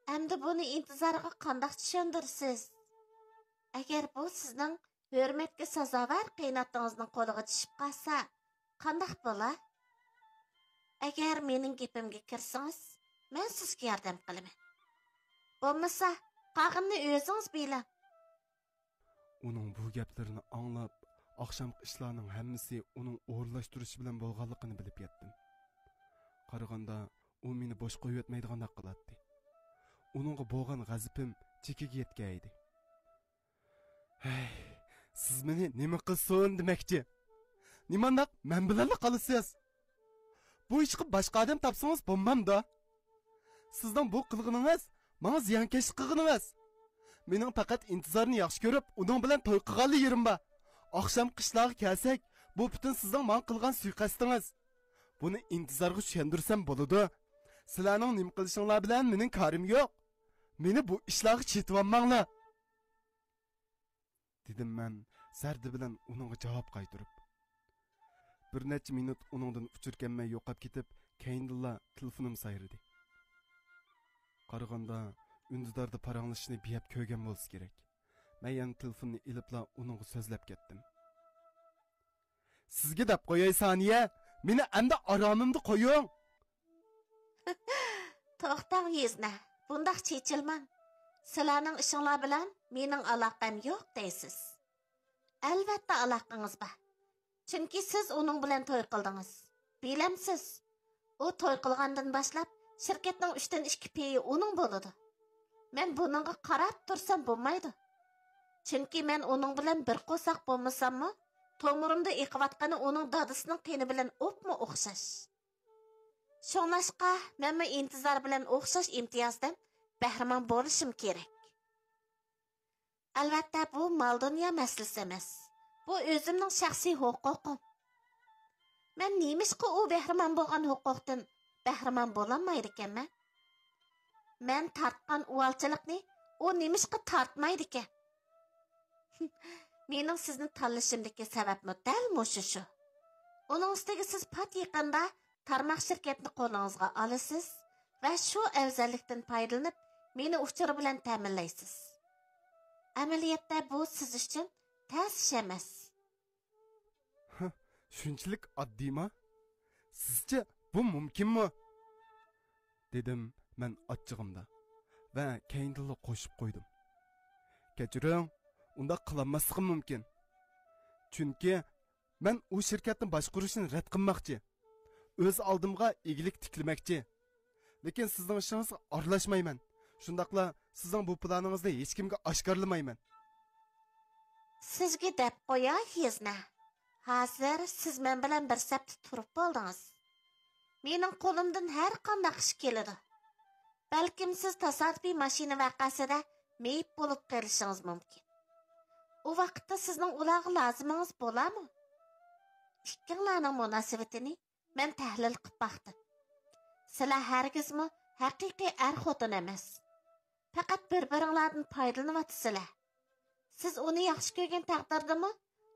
ئەمدى بۇنى ئىنتىزارغا قانداق چۈشەندۈرىسىز؟ ئەگەر بۇ سىزنىڭ ھۆرمەتكە سازاۋەر قېيىنئاتىڭىزنىڭ قولىغا چۈشۈپ قالسا، قانداق بولا؟ ئەگەر مېنىڭ گېپىمگە كىرسىڭىز، مەن سىزگە ياردەم قىلىمەن. بولمىسا، قالغىنىنى ئۆزىڭىز بىلىڭ. ئۇنىڭ بۇ گەپلىرىنى ئاڭلاپ، ئاخشامقى ئىشلارنىڭ ھەممىسى ئۇنىڭ ئورۇنلاشتۇرۇشى بىلەن بولغانلىقىنى بىلىپ يەتتىم. قارىغاندا، ئۇ مېنى بوش قويۇۋەتمەيدىغاندەك قىلاتتى. ئۇنىڭغا بولغان غەزىپىم چېكىگە يەتكەن ئىدى. ھەي، سىز مېنى نېمە قىلسۇن دېمەكچى؟ نېمانداق مەن بىلەنلا قالىسىز؟ بۇ ئىشقا باشقا ئادەم تاپسىڭىز بولمامدۇ؟ سىزنىڭ بۇ قىلغىنىڭىز ماڭا زىيانكەشلىك قىلغىنىڭىز. مېنىڭ پەقەت ئىنتىزارنى ياخشى كۆرۈپ، ئۇنىڭ بىلەن توي قىلغانلا يېرىم بار. ئاخشامقى ئىشلارغا كەلسەك، بۇ پۈتۈن سىزنىڭ ماڭا قىلغان سۇيىقەستىڭىز. بۇنى ئىنتىزارغا چۈشەندۈرسەم بولىدۇ. سىلەرنىڭ نېمە قىلىشىڭلار بىلەن مېنىڭ كارىم يوق. مېنى بۇ ئىشلارغا چېتىۋالماڭلار. دېدىم مەن زەردە بىلەن ئۇنىڭغا جاۋاب قايتۇرۇپ. بىر نەچچە مىنۇت ئۇنىڭدىن ئۇچۇر كەلمەي يوقاپ كېتىپ، كەينىدىنلا تېلېفونۇم سايرىدى. قارىغاندا، ئۈندىداردا پاراڭلىشىشنى بىھەپ كۆرگەن بولسا كېرەك. مەن يەنە تېلېفوننى ئېلىپلا ئۇنىڭغا سۆزلەپ كەتتىم. سىزگە دەپ قوياي، سانىيە، مېنى ئەمدى ئارامىمدا قويۇڭ. توختاڭ، يېزنە، بۇنداق چېچىلماڭ. سىلەرنىڭ ئىشىڭلار بىلەن مېنىڭ ئالاقەم يوق دەيسىز. ئەلۋەتتە ئالاقىڭىز بار. چۈنكى سىز ئۇنىڭ بىلەن توي قىلدىڭىز. بىلەمسىز؟ ئۇ توي قىلغاندىن باشلاپ شىركەتنىڭ ئۈچتىن ئىككى پېيى ئۇنىڭ بولىدۇ. مەن بۇنىڭغا قاراپ تۇرسام بولمايدۇ. چۈنكى مەن ئۇنىڭ بىلەن بىر قورساق بولمىساممۇ، تومۇرۇمدا ئېقىۋاتقىنى ئۇنىڭ دادىسىنىڭ قېنى بىلەن ئوپمۇ ئوخشاش. شۇڭلاشقا، مەنمۇ ئىنتىزار بىلەن ئوخشاش ئىمتىيازدىن بەھرىمەن بولۇشۇم كېرەك. ئەلۋەتتە، بۇ مال-دۇنيا مەسىلىسى ئەمەس. بۇ ئۆزۈمنىڭ شەخسىي ھوقۇقۇم. مەن نېمىشقا ئۇ بەھرىمەن بولغان ھوقۇقتىن بەھرىمەن بولالمايدىكەنمەن؟ مەن تارتقان ئۇۋالچىلىقنى ئۇ نېمىشقا تارتمايدىكەن؟ مېنىڭ سىزنى تاللىشىمدىكى سەۋەبمۇ دەل مۇشۇ شۇ. ئۇنىڭ ئۈستىگە سىز پات يېقىندا تارماق شىركەتنى قولىڭىزغا ئالىسىز ۋە شۇ ئەۋزەللىكتىن پايدىلىنىپ، مېنى ئۇچۇر بىلەن تەمىنلەيسىز. ئەمەلىيەتتە بۇ سىز ئۈچۈن تەس ئىش ئەمەس. ھە، شۇنچىلىك ئاددىيما؟ سىزچە بۇ مۇمكىنمۇ؟ دېدىم مەن ئاچچىقىمدا ۋە كەينىدىنلا قوشۇپ قويدۇم. كەچۈرۈڭ، ئۇنداق قىلالماسلىقىم مۇمكىن. چۈنكى مەن ئۇ شىركەتنى باشقۇرۇشنى رەت قىلماقچى. ئۆز ئالدىمغا ئىگىلىك تىكلىمەكچى. لېكىن سىزنىڭ ئىشىڭىزغا ئارىلاشمايمەن. شۇنداقلا سىزنىڭ بۇ پىلانىڭىزنى ھېچكىمگە ئاشكارىلىمايمەن. سىزگە دەپ قوياي، يېزنە. ھازىر سىز مەن بىلەن بىر سەپتە تۇرۇپ بولدىڭىز. مېنىڭ قولۇمدىن ھەر قانداق ئىش كېلىدۇ. بەلكىم سىز تاسادىپىي ماشىنا ۋەقەسىدە مېيىپ بولۇپ قېلىشىڭىز مۇمكىن. ئۇ ۋاقىتتا سىزنىڭ ئۇلارغا لازىمىڭىز بولارمۇ؟ ئىككىڭلارنىڭ مۇناسىۋىتىنى مەن تەھلىل قىپ باقتىم. سىلەر ھەرگىزمۇ ھەقىقىي ئەر-خوتۇن ئەمەس. پەقەت بىر-بىرىڭلاردىن پايدىلىنىۋاتىسىلەر. سىز ئۇنى ياخشى كۆرگەن تەقدىردىمۇ،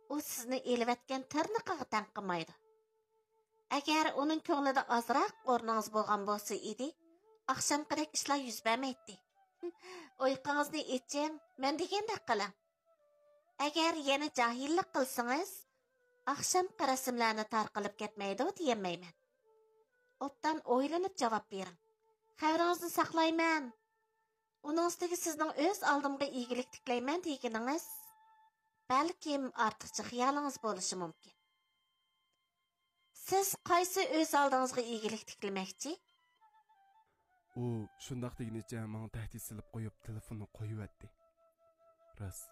ئۇ سىزنى ئېلىۋەتكەن تىرنىقىغا تەڭ قىلمايدۇ. ئەگەر ئۇنىڭ كۆڭلىدە ئازراق ئورنىڭىز بولغان بولسا ئىدى، ئاخشامقىدەك ئىشلار يۈز بەرمەيتتى. ئۇيقۇڭىزنى ئېچىڭ، مەن دېگەندەك قىلىڭ. ئەگەر يەنە جاھىللىق قىلسىڭىز، ئاخشامقى رەسىملەرنى تارقىلىپ كەتمەيدۇ دېيەلمەيمەن. ئوبدان ئويلىنىپ جاۋاب بېرىڭ. خەۋىرىڭىزنى ساقلايمەن. ئۇنىڭ ئۈستىگە سىزنىڭ ئۆز ئالدىمغا ئىگىلىك تىكلەيمەن دېگىنىڭىز، بەلكىم ئارتۇقچە خىيالىڭىز بولۇشى مۇمكىن. سىز قايسى ئۆز ئالدىڭىزغا ئىگىلىك تىكلىمەكچى؟ ئۇ شۇنداق دېگىنىچە ماڭا تەھدىت سېلىپ قويۇپ، تېلېفوننى قويۇۋەتتى. راست.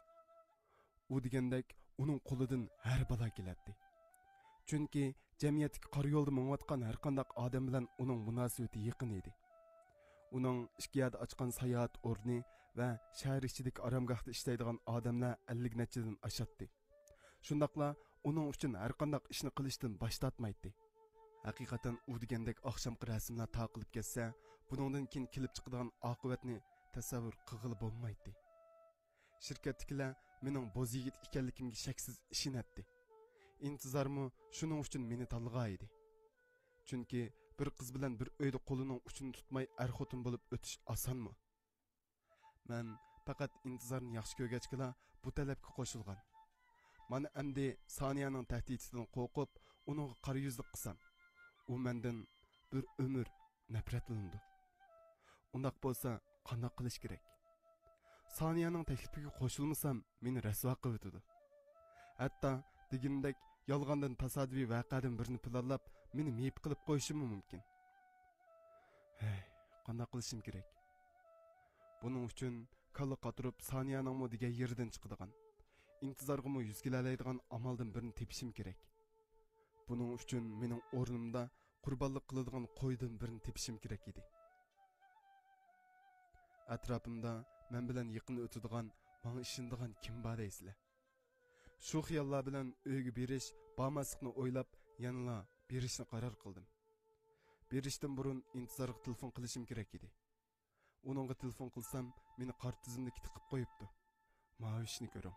ئۇ دېگەندەك، ئۇنىڭ قولىدىن ھەر بالا كېلەتتى. چۈنكى جەمئىيەتتىكى قارا يولدا مېڭىۋاتقان ھەرقانداق ئادەم بىلەن ئۇنىڭ مۇناسىۋىتى يېقىن ئىدى. ئۇنىڭ ئىككى يەردە ئاچقان ساياھەت ئورنى ۋە شەھەر ئىچىدىكى ئارامگاھتا ئىشلەيدىغان ئادەملەر ئەللىك نەچچىدىن ئاشاتتى. شۇنداقلا ئۇنىڭ ئۈچۈن ھەرقانداق ئىشنى قىلىشتىن باش تارتمايتتى. ھەقىقەتەن ئۇ دېگەندەك ئاخشامقى رەسىملەر تارقىلىپ كەتسە، بۇنىڭدىن كېيىن كېلىپ چىقىدىغان ئاقىۋەتنى تەسەۋۋۇر قىلغىلى بولمايتتى. شىركەتتىكىلەر مېنىڭ بوز يىگىت ئىكەنلىكىمگە شەكسىز ئىشىنەتتى. ئىنتىزارمۇ شۇنىڭ ئۈچۈن مېنى تاللىغان ئىدى. چۈنكى بىر قىز بىلەن بىر ئۆيدە قولىنىڭ ئۇچىنى تۇتماي ئەر-خوتۇن بولۇپ ئۆتۈش ئاسانمۇ؟ مەن پەقەت ئىنتىزارنى ياخشى كۆرگەچكىلا بۇ تەلەپكە قوشۇلغان. مانا ئەمدى سانىيەنىڭ تەھدىتىدىن قورقۇپ، ئۇنىڭغا قارا يۈزلۈك قىلسام، ئۇ مەندىن بىر ئۆمۈر نەپرەتلىنىدۇ. ئۇنداق بولسا قانداق قىلىش كېرەك؟ سانىيەنىڭ تەكلىپىگە قوشۇلمىسام، مېنى رەسۋا قىلىۋېتىدۇ. ھەتتا دېگىنىدەك يالغاندىن تاسادىپىي ۋەقەدىن بىرنى پىلانلاپ، مېنى مېيىپ قىلىپ قويۇشىمۇ مۇمكىن. ھەي، قانداق قىلىشىم كېرەك؟ بۇنىڭ ئۈچۈن كاللا قاتۇرۇپ، سانىيەنىڭمۇ دېگەن يېرىدىن چىقىدىغان، ئىنتىزارغىمۇ يۈز كېلەلەيدىغان ئامالدىن بىرنى تېپىشىم كېرەك. بۇنىڭ ئۈچۈن مېنىڭ ئورنۇمدا قۇربانلىق قىلىدىغان قويدىن بىرنى تېپىشىم كېرەك ئىدى. ئەتراپىمدا مەن بىلەن يېقىن ئۆتىدىغان، ماڭا ئىشىنىدىغان كىم بار دەيسىلەر؟ شۇ خىياللار بىلەن ئۆيگە بېرىش، بارماسلىقنى ئويلاپ، يەنىلا بېرىشنى قارار قىلدىم. بېرىشتىن بۇرۇن ئىنتىزارغا تېلېفون قىلىشىم كېرەك ئىدى. ئۇنىڭغا تېلېفون قىلسام، مېنى قارا تىزىملىككە تىقىپ قويۇپتۇ. ماۋۇ ئىشنى كۆرۈڭ.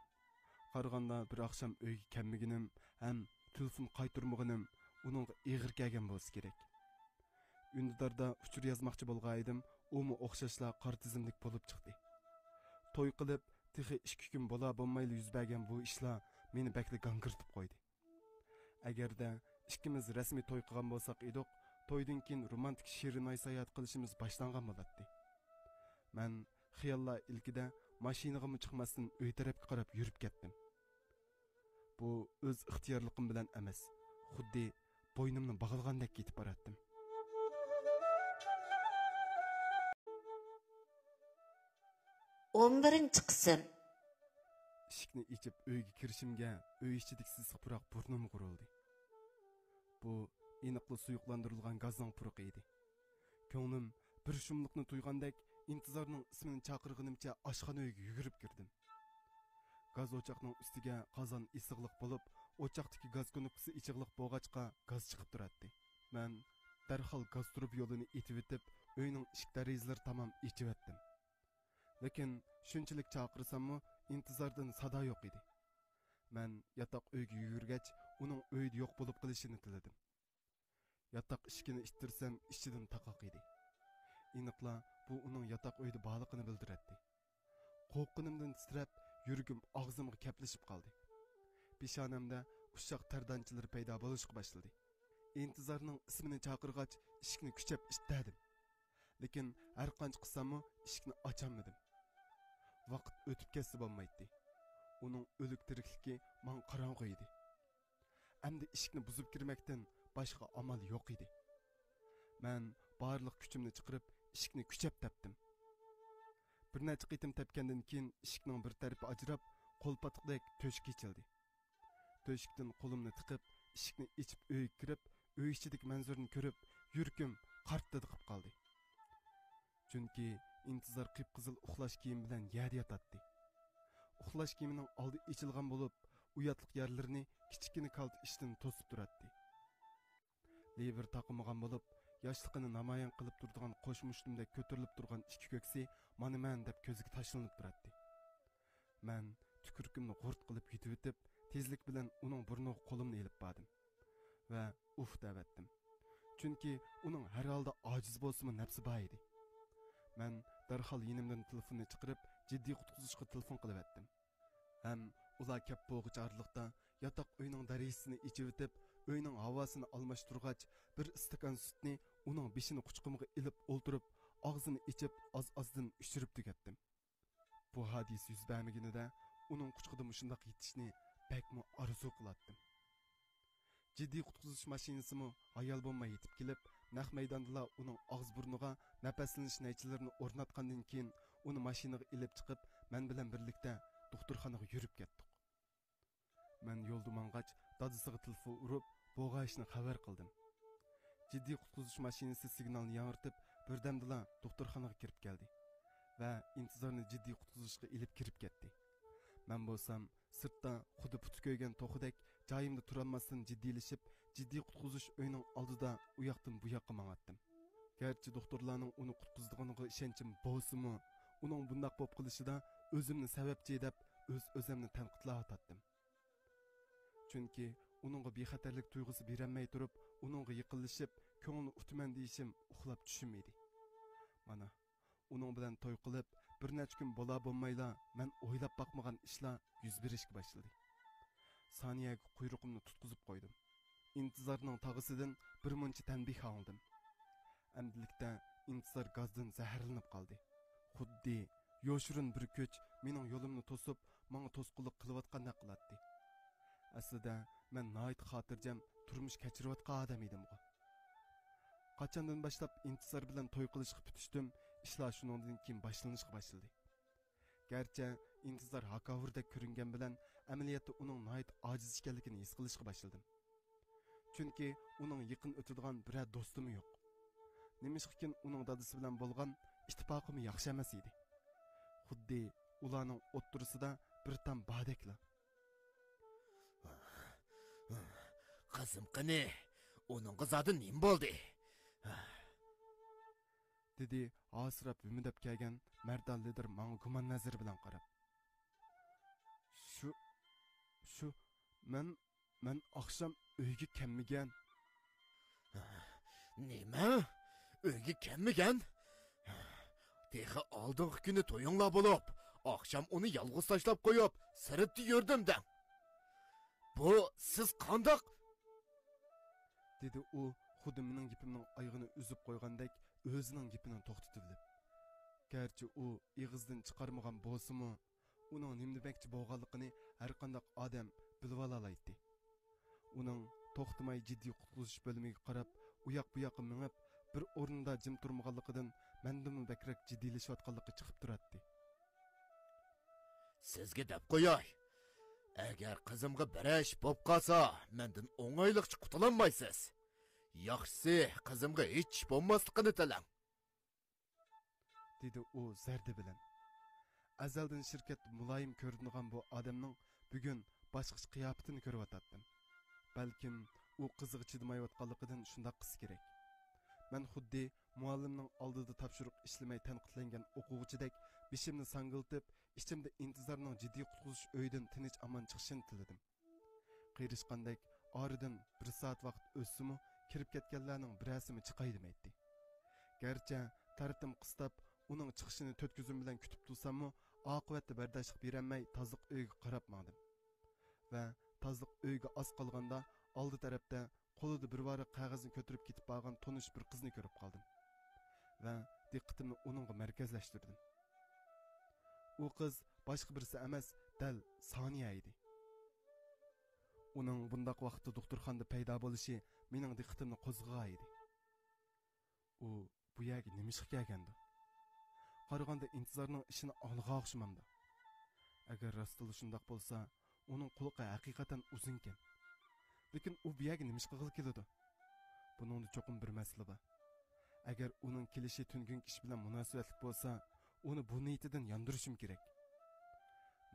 قارىغاندا بىر ئاخشام ئۆيگە كەلمىگىنىم ھەم تېلېفون قايتۇرمىغىنىم ئۇنىڭغا ئېغىر كەلگەن بولسا كېرەك. ئۈندىداردا ئۇچۇر يازماقچى بولغان ئىدىم، ئۇمۇ ئوخشاشلا قارا تىزىملىك بولۇپ چىقتى. توي قىلىپ تېخى ئىككى كۈن بولا بولمايلا يۈز بەرگەن بۇ ئىشلار مېنى بەكلا گاڭگىرىتىپ قويدى. ئەگەردە ئىككىمىز رەسمىي توي قىلغان بولساق ئىدۇق، تويدىن كېيىن رومانتىك شېرىن ئاي ساياھەت قىلىشىمىز باشلانغان بولاتتى. مەن خىياللار ئىلكىدە ماشىنىغىمۇ چىقماستىن ئۆي تەرەپكە قاراپ يۈرۈپ كەتتىم. بۇ ئۆز ئىختىيارلىقىم بىلەن ئەمەس، خۇددى بوينۇمنى باغلىغاندەك كېتىپ باراتتىم. ئون بىرىنچى قىسىم. ئىشىكنى ئېچىپ ئۆيگە كىرىشىمگە ئۆي ئىچىدىكى سېسىق پۇراق بۇرنۇمغا ئۇرۇلدى. بۇ ئېنىقلا سۇيۇقلاندۇرۇلغان گازنىڭ پۇرىقى ئىدى. كۆڭلۈم بىر شۇملۇقنى تۇيغاندەك، ئىنتىزارنىڭ ئىسمىنى چاقىرغىنىمچە ئاشخانا ئۆيگە يۈگۈرۈپ كىردىم. گاز ئوچاقنىڭ ئۈستىگە قازان ئېسىقلىق بولۇپ، ئوچاقتىكى گاز كۇنۇپكىسى ئېچىقلىق بولغاچقا، گاز چىقىپ تۇراتتى. مەن دەرھال گاز تۇرۇبا يولىنى ئېتىۋېتىپ، ئۆينىڭ ئىشىك دېرىزىلىرى تامام ئېچىۋەتتىم. لېكىن شۇنچىلىك چاقىرساممۇ، ئىنتىزاردىن سادا يوق ئىدى. مەن ياتاق ئۆيگە يۈگۈرگەچ، ئۇنىڭ ئۆيدە يوق بولۇپ قېلىشىنى تىلىدىم. ياتاق ئىشىكىنى ئىتتىرسەم، ئىچىدىن تاقاق ئىدى. ئېنىقلا بۇ ئۇنىڭ ياتاق ئۆيدە بارلىقىنى بىلدۈرەتتى. قورققىنىمدىن تىترەپ، يۈرىكىم ئاغزىمغا كەپلىشىپ قالدى. پېشانەمدە ئۇششاق تەر دانچىلىرى پەيدا بولۇشقا باشلىدى. ئىنتىزارنىڭ ئىسمىنى چاقىرغاچ، ئىشىكنى كۈچەپ ئىتتەردىم. لېكىن ھەر قانچە قىسساممۇ ئىشىكنى ئاچالمىدىم. ۋاقىت ئۆتۈپ كەتسە بولمايتتى. ئۇنىڭ ئۆلۈك تىرىكلىكى ماڭا قاراڭغۇ ئىدى. ئەمدى ئىشىكنى بۇزۇپ كىرمەكتىن باشقا ئامال يوق ئىدى. مەن بارلىق كۈچۈمنى چىقىرىپ، ئىشىكنى كۈچەپ تەپتىم. بىر نەچچە قېتىم تەپكەندىن كېيىن، ئىشىكنىڭ بىر تەرىپى ئاجراپ، قول پاتقۇدەك تۆشۈك ئېچىلدى. تۆشۈكتىن قولۇمنى تىقىپ، ئىشىكنى ئېچىپ ئۆيگە كىرىپ، ئۆي ئىچىدىكى مەنزىرىنى كۆرۈپ، يۈرىكىم قارتتىدىقىپ قالدى. چۈنكى ئىنتىزار قىپقىزىل ئۇخلاش كىيىمى بىلەن يەردە ياتاتتى. ئۇخلاش كىيىمىنىڭ ئالدى ئېچىلغان بولۇپ، ئۇ ياتلىق يەرلىرىنى كىچىككىنە كالتە ئىشتىن توسۇپ تۇراتتى. لېۋىر تاقىمىغان بولۇپ، ياشلىقىنى نامايان قىلىپ تۇرىدىغان قوش مۇشتۇمدەك كۆتۈرۈلۈپ تۇرغان ئىككى كۆكسى مانا مەن دەپ كۆزگە تاشلىنىپ تۇراتتى. مەن تۈكۈرۈكۈمنى غۇرت قىلىپ يۇتۇۋېتىپ، تېزلىك بىلەن ئۇنىڭ بۇرنىغا قولۇمنى ئېلىپ باردىم ۋە ئۇھ دەۋەتتىم. چۈنكى ئۇنىڭ ھەر ھالدا ئاجىز بولسىمۇ نەپسى بار ئىدى. مەن دەرھال يېنىمدىن تېلېفوننى چىقىرىپ، جىددىي قۇتقۇزۇشقا تېلېفون قىلىۋەتتىم. ھەم ئۇلار كەپ بولغۇچە ئارىلىقتا ياتاق ئۆينىڭ دېرىزىسىنى ئېچىۋېتىپ، ئۆينىڭ ھاۋاسىنى ئالماشتۇرغاچ، بىر ئىستاكان سۈتنى ئۇنىڭ بېشىنى قۇچىقىمغا ئېلىپ ئولتۇرۇپ، ئاغزىنى ئېچىپ، ئاز-ئازدىن ئىچۈرۈپ تۈگەتتىم. بۇ ھادىسە يۈز بەرمىگىنىدە، ئۇنىڭ قۇچىقىدا مۇشۇنداق يېتىشنى بەكمۇ ئارزۇ قىلاتتىم. جىددىي قۇتقۇزۇش ماشىنىسىمۇ ھايال بولماي يېتىپ كېلىپ، نەق مەيداندىلا ئۇنىڭ ئاغزى بۇرنىغا نەپەسلىنىش نەيچىلىرىنى ئورناتقاندىن كېيىن، ئۇنى ماشىنىغا ئېلىپ چىقىپ، مەن بىلەن بىرلىكتە دوختۇرخانىغا يۈرۈپ كەتتۇق. مەن يولدا ماڭغاچ، دادىسىغا تېلېفون ئۇرۇپ، بولغان ئىشنى خەۋەر قىلدىم. جىددىي قۇتقۇزۇش ماشىنىسى سىگنالنى ياڭرىتىپ، بىردەمدىلا دوختۇرخانىغا كىرىپ كەلدى ۋە ئىنتىزارنى جىددىي قۇتقۇزۇشقا ئېلىپ كىرىپ كەتتى. مەن بولسام، سىرتتا خۇددى پۇتى كۆيگەن توخۇدەك جايىمدا تۇرالماستىن جىددىيلىشىپ، جىددىي قۇتقۇزۇش ئۆيىنىڭ ئالدىدا ئۇ ياقتىن بۇ ياققا ماڭاتتىم. گەرچە دوختۇرلارنىڭ ئۇنى قۇتقۇزىدىغانلىقىغا ئىشەنچىم بولسىمۇ، ئۇنىڭ بۇنداق بولۇپ قېلىشىدا ئۆزۈمنى سەۋەبچى دەپ، ئۆز-ئۆزۈمنى تەنقىدلەۋاتاتتىم. چۈنكى ئۇنىڭغا بىخەتەرلىك تۇيغۇسى بېرەلمەي تۇرۇپ، ئۇنىڭغا يېقىنلىشىپ، كۆڭلىنى ئۇتىمەن دېيىشىم ئۇخلاپ چۈشۈم ئىدى. مانا، ئۇنىڭ بىلەن توي قىلىپ، بىر نەچچە كۈن بولا بولمايلا، مەن ئويلاپ باقمىغان ئىشلار يۈز بېرىشكە باشلىدى. سانىيەگە قۇيرۇقۇمنى تۇتقۇزۇپ قويدۇم. ئىنتىزارنىڭ تاغىسىدىن بىر مۇنچە تەنبىھ ئاڭلىدىم. ئەمدىلىكتە ئىنتىزار گازدىن زەھەرلىنىپ قالدى. خۇددى يوشۇرۇن بىر كۈچ مېنىڭ يولۇمنى توسۇپ، ماڭا توسقۇنلۇق قىلىۋاتقاندەك قىلاتتى. ئەسلىدە مەن ناھايىتى خاتىرجەم تۇرمۇش كەچۈرۈۋاتقان ئادەم ئىدىمغۇ. قاچاندىن باشلاپ ئىنتىزار بىلەن توي قىلىشقا پۈتۈشتۈم، ئىشلار شۇنىڭدىن كېيىن باشلىنىشقا باشلىدى. گەرچە ئىنتىزار ھاكاۋۇردەك كۆرۈنگەن بىلەن، ئەمەلىيەتتە ئۇنىڭ ناھايىتى ئاجىز ئىكەنلىكىنى ھېس قىلىشقا باشلىدىم. چۈنكى ئۇنىڭ يېقىن ئۆتىدىغان بىرەر دوستىمۇ يوق. نېمىشقىكىن ئۇنىڭ دادىسى بىلەن بولغان ئىتتىپاقىمۇ ياخشى ئەمەس ئىدى. خۇددى ئۇلارنىڭ ئوتتۇرىسىدا بىر تام باردەكلا. قىزىم قېنى؟ ئۇنىڭغا زادى نېمە بولدى؟ دېدى ھاسىراپ ھۈمۈدەپ كەلگەن مەردان لىدىر ماڭا گۇمان نەزىرى بىلەن قاراپ. شۇ، شۇ، مەن، مەن ئاخشام ئۆيگە كەلمىگەن. نېمە؟ ئۆيگە كەلمىگەن؟ تېخى ئالدىنقى كۈنى تويۇڭلار بولۇپ، ئاخشام ئۇنى يالغۇز تاشلاپ قويۇپ، سىرتتا يۈردۈم دەڭ. بۇ سىز قانداق؟ دېدى ئۇ، خۇددى مېنىڭ گېپىمنىڭ ئايىغىنى ئۈزۈپ قويغاندەك ئۆزىنىڭ گېپىنى توختىتىۋېلىپ. گەرچە ئۇ ئېغىزدىن چىقارمىغان بولسىمۇ، ئۇنىڭ نېمە دېمەكچى بولغانلىقىنى ھەرقانداق ئادەم بىلىۋالالايتتى. ئۇنىڭ توختىماي جىددىي قۇتقۇزۇش بۆلۈمىگە قاراپ ئۇياق-بۇياققا مېڭىپ، بىر ئورنىدا جىم تۇرمىغانلىقىدىن مەندىنمۇ بەكرەك جىددىيلىشىۋاتقانلىقى چىقىپ تۇراتتى. سىزگە دەپ قوياي، ئەگەر قىزىمغا بىرەر ئىش بوپ قالسا، مەندىن ئوڭايلىقچە قۇتۇلالمايسىز. ياخشىسى، قىزىمغا ھېچ ئىش بولماسلىقىنى تىلەڭ. دېدى ئۇ زەردە بىلەن. ئەزەلدىن شىركەتتە مۇلايىم كۆرۈنىدىغان بۇ ئادەمنىڭ بۈگۈن باشقىچە قىياپىتىنى كۆرۈۋاتاتتىم. بەلكىم ئۇ قىزىغا چىدىمايۋاتقانلىقىدىن شۇنداق قىلسا كېرەك. مەن خۇددى مۇئەللىمنىڭ ئالدىدا تاپشۇرۇق ئىشلىمەي تەنقىدلەنگەن ئوقۇغۇچىدەك بېشىمنى ساڭگىلىتىپ، ئىچىمدە ئىنتىزارنىڭ جىددىي قۇتقۇزۇش ئۆيىدىن تىنچ-ئامان چىقىشىنى تىلىدىم. قېرىشقاندەك ئارىدىن بىر سائەت ۋاقىت ئۆتسىمۇ، كىرىپ كەتكەنلەرنىڭ بىرەرسىمۇ چىقاي دېمەيتتى. گەرچە تەرىتىم قىستاپ، ئۇنىڭ چىقىشىنى تۆت كۆزۈم بىلەن كۈتۈپ تۇرساممۇ، ئاقىۋەتتە بەرداشلىق بېرەلمەي تازىلىق ئۆيىگە قاراپ ماڭدىم. ۋە تازىلىق ئۆيىگە ئاز قالغاندا، ئالدى تەرەپتە قولىدا بىر ۋاراق قەغەزنى كۆتۈرۈپ كېتىپ بارغان تونۇش بىر قىزنى كۆرۈپ قالدىم. ۋە دىققىتىمنى ئۇنىڭغا مەركەزلەشتۈردۈم. ئۇ قىز باشقا بىرسى ئەمەس، دەل سانىيە ئىدى. ئۇنىڭ بۇنداق ۋاقىتتا دوختۇرخانىدا پەيدا بولۇشى مېنىڭ دىققىتىمنى قوزغىغان ئىدى. ئۇ بۇ يەرگە نېمە ئىشقا كەلگەندۇ؟ قارىغاندا ئىنتىزارنىڭ ئىشىنى ئاڭلىغان ئوخشىمامدۇ؟ ئەگەر راستلا شۇنداق بولسا، ئۇنىڭ قۇلىقى ھەقىقەتەن ئۇزۇنكەن. لېكىن ئۇ بۇ يەرگە نېمە ئىش قىلغىلى كېلىدۇ؟ بۇنىڭدا چوقۇم بىر مەسىلە بار. ئەگەر ئۇنىڭ كېلىشى تۈنۈگۈنكى ئىش بىلەن مۇناسىۋەتلىك بولسا، ئۇنى بۇ نىيىتىدىن ياندۇرۇشۇم كېرەك.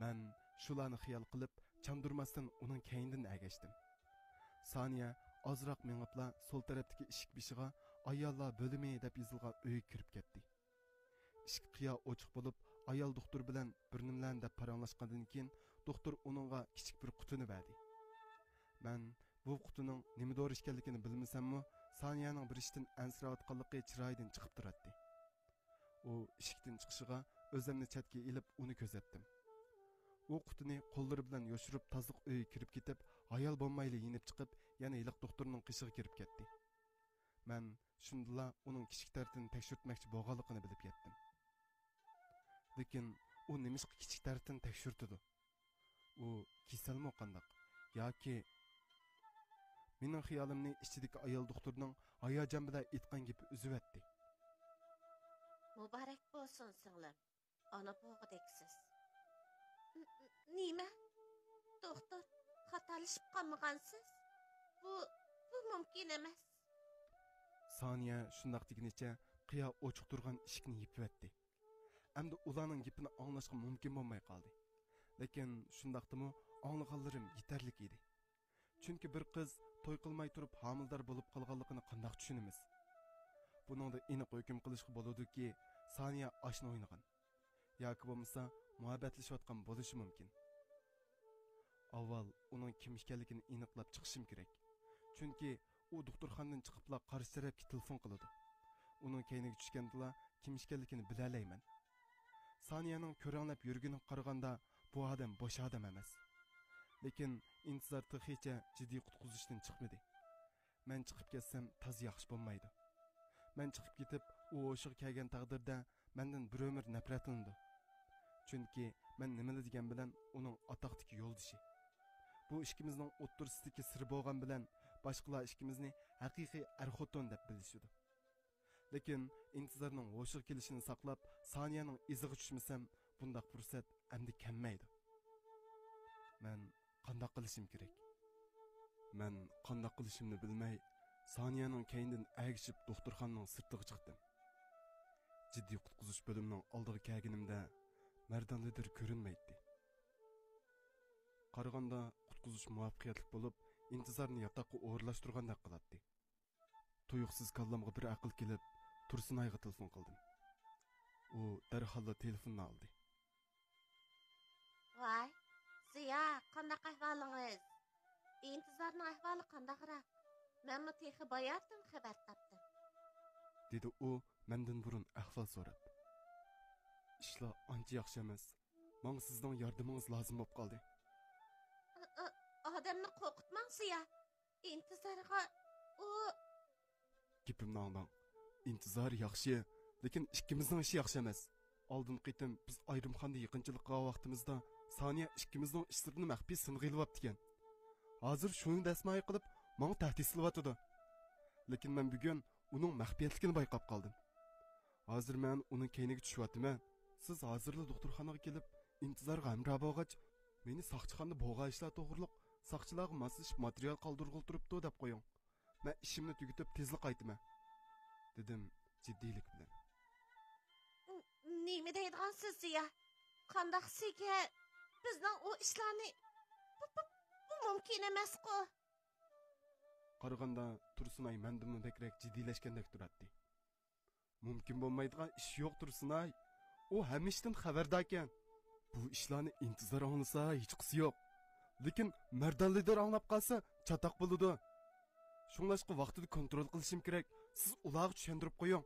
مەن شۇلارنى خىيال قىلىپ، چاندۇرماستىن ئۇنىڭ كەينىدىن ئەگەشتىم. سانىيە ئازراق مېڭىپلا سول تەرەپتىكى ئىشىك بېشىغا «ئاياللار بۆلۈمى» دەپ يېزىلغان ئۆيگە كىرىپ كەتتى. ئىشىك قىيا ئوچۇق بولۇپ، ئايال دوختۇر بىلەن بىر نېمىلەرنى دەپ پاراڭلاشقاندىن كېيىن، دوختۇر ئۇنىڭغا كىچىك بىر قۇتىنى بەردى. مەن بۇ قۇتىنىڭ نېمە دورا ئىكەنلىكىنى بىلمىسەممۇ، سانىيەنىڭ بىر ئىشتىن ئەنسىرەۋاتقانلىقى چىرايىدىن چىقىپ تۇراتتى. ئۇ ئىشىكتىن چىقىشىغا ئۆزۈمنى چەتكە ئېلىپ ئۇنى كۆزەتتىم. ئۇ قۇتىنى قوللىرى بىلەن يوشۇرۇپ تازىلىق ئۆيىگە كىرىپ كېتىپ، ھايال بولمايلا يېنىپ چىقىپ، يەنە ھېلىقى دوختۇرنىڭ قېشىغا كىرىپ كەتتى. مەن شۇندىلا ئۇنىڭ كىچىك تەرىتىنى تەكشۈرتمەكچى بولغانلىقىنى بىلىپ يەتتىم. لېكىن ئۇ نېمىشقا كىچىك تەرىتىنى تەكشۈرتىدۇ؟ ئۇ كېسەلمۇ قانداق؟ ياكى... مېنىڭ خىيالىمنى ئىچىدىكى ئايال دوختۇرنىڭ ھاياجان بىلەن ئېيتقان گېپى ئۈزۈۋەتتى. مۇبارەك بولسۇن، سىڭلىم. ئانا بولغۇدەكسىز. ن-، ن-، نېمە؟ دوختۇر، خاتالىشىپ قالمىغانسىز؟ بۇ، بۇ مۇمكىن ئەمەس. سانىيە شۇنداق دېگىنىچە قىيا ئوچۇق تۇرغان ئىشىكنى يېپىۋەتتى. ئەمدى ئۇلارنىڭ گېپىنى ئاڭلاشقا مۇمكىن بولماي قالدى. لېكىن شۇنداقتىمۇ ئاڭلىغانلىرىم يېتەرلىك ئىدى. چۈنكى بىر قىز توي قىلماي تۇرۇپ ھامىلىدار بولۇپ قالغانلىقىنى قانداق چۈشىنىمىز؟ بۇنىڭدا ئېنىق ھۆكۈم قىلىشقا بولىدۇكى، سانىيە ئاشنا ئوينىغان ياكى بولمىسا مۇھەببەتلىشىۋاتقان بولۇشى مۇمكىن. ئاۋۋال ئۇنىڭ كىم ئىكەنلىكىنى ئېنىقلاپ چىقىشىم كېرەك. چۈنكى ئۇ دوختۇرخانىدىن چىقىپلا قارشى تەرەپكە تېلېفون قىلىدۇ. ئۇنىڭ كەينىگە چۈشكەندىلا كىم ئىكەنلىكىنى بىلەلەيمەن. سانىيەنىڭ كۆرەڭلەپ يۈرگىنىگە قارىغاندا، بۇ ئادەم بوش ئادەم ئەمەس. لېكىن ئىنتىزار تېخىچە جىددىي قۇتقۇزۇشتىن چىقمىدى. مەن چىقىپ كەتسەم تازا ياخشى بولمايدۇ. مەن چىقىپ كېتىپ، ئۇ ھوشىغا كەلگەن تەقدىردە، مەندىن بىر ئۆمۈر نەپرەتلىنىدۇ. چۈنكى مەن نېمىلا دېگەن بىلەن ئۇنىڭ ئاتاقتىكى يولدىشى. بۇ ئىككىمىزنىڭ ئوتتۇرىسىدىكى سىر بولغان بىلەن باشقىلار ئىككىمىزنى ھەقىقىي ئەر-خوتۇن دەپ بىلىشىدۇ. لېكىن ئىنتىزارنىڭ ھوشىغا كېلىشىنى ساقلاپ، سانىيەنىڭ ئىزىغا چۈشمىسەم، بۇنداق پۇرسەت ئەمدى كەلمەيدۇ. مەن قانداق قىلىشىم كېرەك؟ مەن قانداق قىلىشىمنى بىلمەي، سانىيەنىڭ كەينىدىن ئەگىشىپ دوختۇرخانىنىڭ سىرتىغا چىقتىم. جىددىي قۇتقۇزۇش بۆلۈمىنىڭ ئالدىغا كەلگىنىمدە، مەردان لىدىر كۆرۈنمەيتتى. قارىغاندا، قۇتقۇزۇش مۇۋەپپەقىيەتلىك بولۇپ، ئىنتىزارنى ياتاققا ئورۇنلاشتۇرغاندەك قىلاتتى. تۇيۇقسىز كاللامغا بىر ئەقىل كېلىپ، تۇرسۇنئايغا تېلېفون قىلدىم. ئۇ دەرھاللا تېلېفوننى ئالدى. ۋاي، زىيا، قانداق ئەھۋالىڭىز؟ ئىنتىزارنىڭ ئەھۋالى قانداقراق؟ مەنمۇ تېخى باياتىن خەۋەر تاپتىم. دېدى ئۇ مەندىن بۇرۇن ئەھۋال سوراپ. ئىشلار ئانچە ياخشى ئەمەس. ماڭا سىزنىڭ ياردىمىڭىز لازىم بولۇپ قالدى. ئا-، ئا-، ئادەمنى قورقۇتماڭ، زىيا. ئىنتىزارغا ئۇ... گېپىمنى ئاڭلاڭ. ئىنتىزار ياخشى، لېكىن ئىككىمىزنىڭ ئىشى ياخشى ئەمەس. ئالدىنقى قېتىم بىز ئايرىمخانىدا يېقىنچىلىق قىلغان ۋاقتىمىزدا سانىيە ئىككىمىزنىڭ ئىش سىرىنى مەخپىي سىنغا ئېلىۋاپتىكەن. ھازىر شۇنى دەسمايە قىلىپ، ماڭا تەھدىت سېلىۋاتىدۇ. لېكىن مەن بۈگۈن ئۇنىڭ مەخپىيەتلىكىنى بايقاپ قالدىم. ھازىر مەن ئۇنىڭ كەينىگە چۈشۈۋاتىمەن. سىز ھازىرلا دوختۇرخانىغا كېلىپ، ئىنتىزارغا ھەمراھ بولغاچ، مېنى ساقچىخانىدا بولغان ئىشلار توغرۇلۇق ساقچىلارغا ماسلىشىپ ماتېرىيال قالدۇرغىلى تۇرۇپتۇ دەپ قويۇڭ. مەن ئىشىمنى تۈگىتىپ تېزلا قايتىمەن، دېدىم جىددىيلىك بىلەن. ن-، نېمە دەيدىغانسىز، زىيا؟ قانداقسىگە بىزنىڭ ئۇ ئىشلارنى... بۇ، بۇ، بۇ مۇمكىن ئەمەسقۇ. قارىغاندا تۇرسۇنئاي مەندىنمۇ بەكرەك جىددىيلەشكەندەك تۇراتتى. مۇمكىن بولمايدىغان ئىش يوق، تۇرسۇنئاي. ئۇ ھەممە ئىشتىن خەۋەرداركەن. بۇ ئىشلارنى ئىنتىزار ئاڭلىسا ھېچقىسى يوق. لېكىن مەردان لىدىر ئاڭلاپ قالسا چاتاق بولىدۇ. شۇڭلاشقا ۋاقتىدا كونترول قىلىشىم كېرەك. سىز ئۇلارغا چۈشەندۈرۈپ قويۇڭ.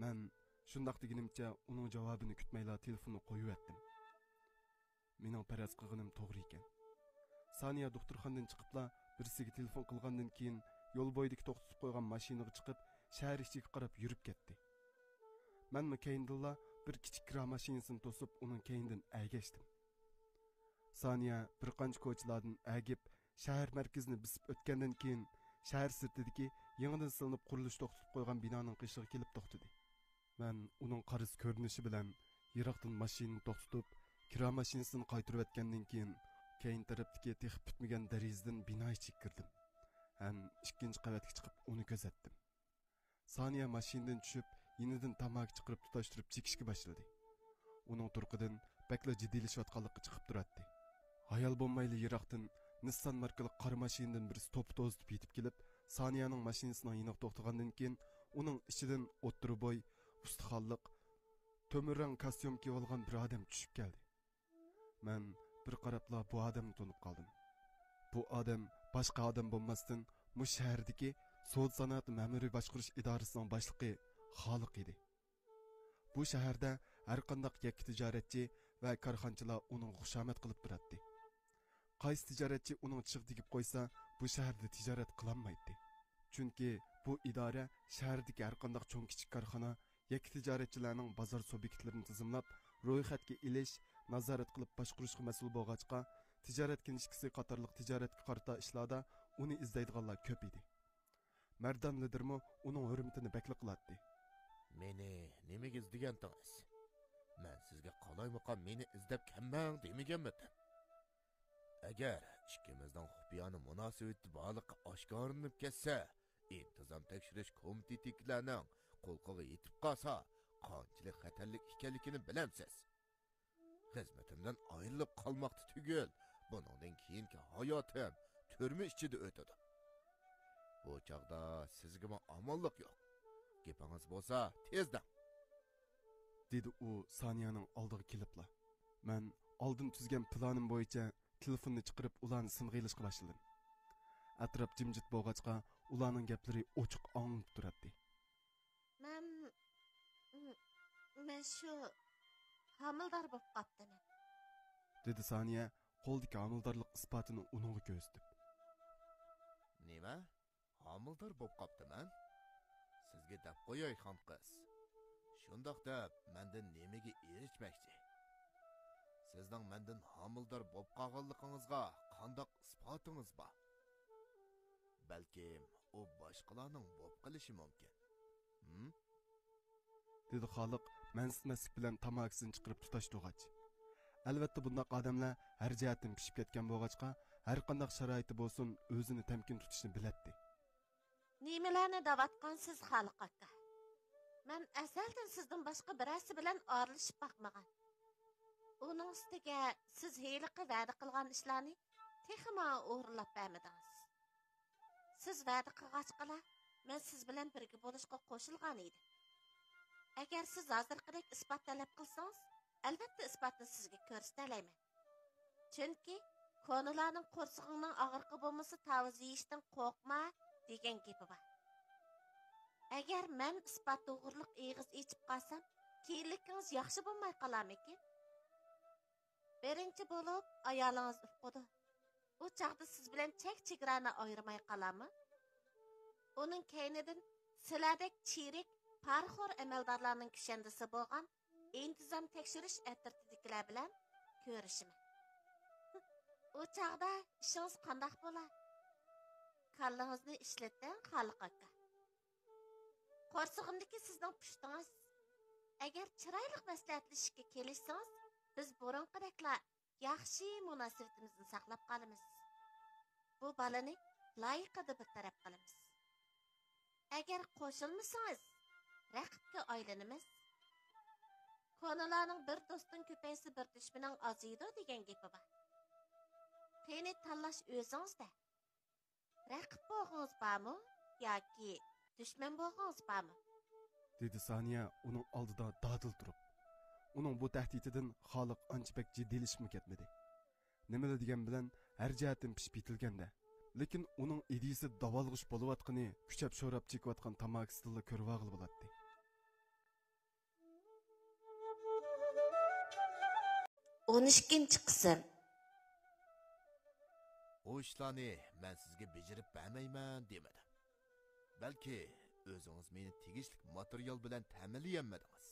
مەن شۇنداق دېگىنىمچە ئۇنىڭ جاۋابىنى كۈتمەيلا تېلېفوننى قويۇۋەتتىم. مېنىڭ پەرەز قىلغىنىم توغرا ئىكەن. سانىيە دوختۇرخانىدىن چىقىپلا بىرسىگە تېلېفون قىلغاندىن كېيىن، يول بويىدىكى توختىتىپ قويغان ماشىنىغا چىقىپ، شەھەر ئىچىگە قاراپ يۈرۈپ كەتتى. مەنمۇ كەينىدىنلا بىر كىچىك كىرا ماشىنىسىنى توسۇپ، ئۇنىڭ كەينىدىن ئەگەشتىم. سانىيە بىر قانچە كوچىلاردىن ئەگىپ، شەھەر مەركىزىنى بېسىپ ئۆتكەندىن كېيىن، شەھەر سىرتىدىكى يېڭىدىن سېلىنىپ قۇرۇلۇش توختىتىپ قويغان بىنانىڭ قېشىغا كېلىپ توختىدى. مەن ئۇنىڭ قارىسى كۆرۈنۈشى بىلەن يىراقتىن ماشىنىنى توختىتىپ، كىرا ماشىنىسىنى قايتۇرۇۋەتكەندىن كېيىن، كەينى تەرەپتىكى تېخى پۈتمىگەن دېرىزىدىن بىنا ئىچىگە كىردىم ھەم ئىككىنچى قەۋەتكە چىقىپ ئۇنى كۆزەتتىم. سانىيە ماشىنىدىن چۈشۈپ، يېنىدىن تاماكا چىقىرىپ تۇتاشتۇرۇپ چېكىشكە باشلىدى. ئۇنىڭ تۇرقىدىن بەكلا جىددىيلىشىۋاتقانلىقى چىقىپ تۇراتتى. ھايال بولمايلا يىراقتىن نىسسان ماركىلىق قارا ماشىنىدىن بىرسى توپا توزۇتۇپ يېتىپ كېلىپ، سانىيەنىڭ ماشىنىسىنىڭ يېنىغا توختىغاندىن كېيىن، ئۇنىڭ ئىچىدىن ئوتتۇرا بوي، ئۇستىخانلىق، تۆمۈر رەڭ كاستيۇم كىيىۋالغان بىر ئادەم چۈشۈپ كەلدى. مەن بىر قاراپلا بۇ ئادەمنى تونۇپ قالدىم. بۇ ئادەم باشقا ئادەم بولماستىن، مۇشۇ شەھەردىكى سودا سانائەت مەمۇرىي باشقۇرۇش ئىدارىسىنىڭ باشلىقى خالىق ئىدى. بۇ شەھەردە ھەرقانداق يەككە تىجارەتچى ۋە كارخانىچىلار ئۇنىڭغا خۇشامەت قىلىپ تۇراتتى. قايسى تىجارەتچى ئۇنىڭ چىغ تېگىپ قويسا، بۇ شەھەردە تىجارەت قىلالمايتتى. چۈنكى بۇ ئىدارە شەھەردىكى ھەرقانداق چوڭ-كىچىك كارخانا، يەككە تىجارەتچىلەرنىڭ بازار سۇبيېكتلىرىنى تىزىملاپ، رويخەتكە ئېلىش، نازارەت قىلىپ باشقۇرۇشقا مەسئۇل بولغاچقا، تىجارەت كىنىشكىسى قاتارلىق تىجارەتكە قارىتا ئىشلاردا ئۇنى ئىزدەيدىغانلار كۆپ ئىدى. مەردان لىدىرمۇ ئۇنىڭ ھۆرمىتىنى بەكلا قىلاتتى. مېنى نېمىگە ئىزدىگەنتىڭىز؟ مەن سىزگە قالايمىقان مېنى ئىزدەپ كەلمەڭ دېمىگەنمىدىم؟ ئەگەر ئىككىمىزنىڭ خۇپىيانە مۇناسىۋىتى بارلىقى ئاشكارىلىنىپ كەتسە، ئىنتىزام تەكشۈرۈش كومىتېتىدىكىلەرنىڭ قۇلىقىغا يېتىپ قالسا، قانچىلىك خەتەرلىك ئىكەنلىكىنى بىلەمسىز. خىزمىتىمدىن ئايرىلىپ قالماقتا تۈگۈل، بۇنىڭدىن كېيىنكى ھاياتىم تۈرمە ئىچىدە ئۆتىدۇ. بۇ چاغدا سىزگىمۇ ئامانلىق يوق. گېپىڭىز بولسا تېز دەڭ. دېدى ئۇ سانىيەنىڭ ئالدىغا كېلىپلا. مەن ئالدىن تۈزگەن پىلانىم بويىچە تېلېفوننى چىقىرىپ ئۇلارنى سىنغا ئېلىشقا باشلىدىم. ئەتراپ جىمجىت بولغاچقا، ئۇلارنىڭ گەپلىرى ئوچۇق ئاڭلىنىپ تۇراتتى. مەن، مەن شۇ ھامىلىدار بولۇپ قاپتىمەن. دېدى سانىيە قولىدىكى ھامىلىدارلىق ئىسپاتىنى ئۇنىڭغا كۆرسىتىپ. نېمە؟ ھامىلىدار بولۇپ قاپتىمەن؟ سىزگە دەپ قوياي، خانقىز. شۇنداق دەپ مەندىن نېمىگە ئېرىشمەكچى؟ سىزنىڭ مەندىن ھامىلىدار بولۇپ قالغانلىقىڭىزغا قانداق ئىسپاتىڭىز بار؟ بەلكىم ئۇ باشقىلارنىڭ بولۇپ قېلىشى مۇمكىن. ھىم؟ دېدى خالىق مەنسىتمەسلىك بىلەن تاماكىسىنى چىقىرىپ تۇتاشتۇرغاچ. ئەلۋەتتە، بۇنداق ئادەملەر ھەر جەھەتتىن پىشىپ كەتكەن بولغاچقا، ھەرقانداق شارائىتتا بولسۇن، ئۆزىنى تەمكىن تۇتۇشنى بىلەتتى. نېمىلەرنى دەۋاتقانسىز، خالىق ئاكا؟ مەن ئەزەلدىن سىزدىن باشقا بىرەرسى بىلەن ئارىلىشىپ باقمىغان. ئۇنىڭ ئۈستىگە سىز ھېلىقى ۋەدە قىلغان ئىشلارنى تېخىمۇ ئورۇنلاپ بەرمىدىڭىز. سىز ۋەدە قىلغاچقىلا، مەن سىز بىلەن بىرگە بولۇشقا قوشۇلغان ئىدىم. ئەگەر سىز ھازىرقىدەك ئىسپات تەلەپ قىلسىڭىز، ئەلۋەتتە ئىسپاتنى سىزگە كۆرسىتەلەيمەن. چۈنكى كونىلارنىڭ «قورسىقىڭنىڭ ئاغرىقى بولمىسا، تاۋۇز يېيىشتىن قورقما» دېگەن گېپى بار. ئەگەر مەن ئىسپات توغرۇلۇق ئېغىز ئېچىپ قالسام، كېيىنلىكىڭىز ياخشى بولماي قالارمىكىن؟ بىرىنچى بولۇپ ئايالىڭىز ئۇقىدۇ. ئۇ چاغدا سىز بىلەن چەك چېگرانى ئايرىماي قالارمۇ؟ ئۇنىڭ كەينىدىن سىلەردەك چىرىك، پارىخور ئەمەلدارلارنىڭ كۈشەندىسى بولغان ئىنتىزام تەكشۈرۈش ئەترىتىدىكىلەر بىلەن كۆرۈشىمەن. ئۇ چاغدا ئىشىڭىز قانداق بولار؟ كاللىڭىزنى ئىشلىتىڭ، خالىق ئاكا. قورسىقىمدىكى سىزنىڭ پۇشتىڭىز. ئەگەر چىرايلىق مەسلىھەتلىشىشكە كېلىشسىڭىز، بىز بۇرۇنقىدەكلا ياخشى مۇناسىۋىتىمىزنى ساقلاپ قالىمىز. بۇ بالىنى لايىقىدا بىر تەرەپ قىلىمىز. ئەگەر قوشۇلمىسىڭىز، رەقىبكە ئايلىنىمىز. كونىلارنىڭ «بىر دوستۇڭ كۆپەيسە، بىر دۈشمىنىڭ ئازىيىدۇ» دېگەن گېپى بار. قېنى، تاللاش ئۆزىڭىزدە. رەقىب بولغۇڭىز بارمۇ ياكى دۈشمەن بولغۇڭىز بارمۇ؟ دېدى سانىيە ئۇنىڭ ئالدىدا دادىل تۇرۇپ. ئۇنىڭ بۇ تەھدىتىدىن خالىق ئانچە بەك جىددىيلىشىپمۇ كەتمىدى. نېمىلا دېگەن بىلەن، ھەر جەھەتتىن پىشىپ يېتىلگەندە. لېكىن ئۇنىڭ ئىدىيىسىدە داۋالغۇش بولۇۋاتقىنى كۈچەپ شوراپ چېكىۋاتقان تاماكىسىدىنلا كۆرۈۋالغىلى بولاتتى. ئون ئىككىنچى قىسىم. ئۇ ئىشلارنى مەن سىزگە بېجىرىپ بەرمەيمەن دېمىدىم. بەلكى ئۆزىڭىز مېنى تېگىشلىك ماتېرىيال بىلەن تەمىنلىيەلمىدىڭىز.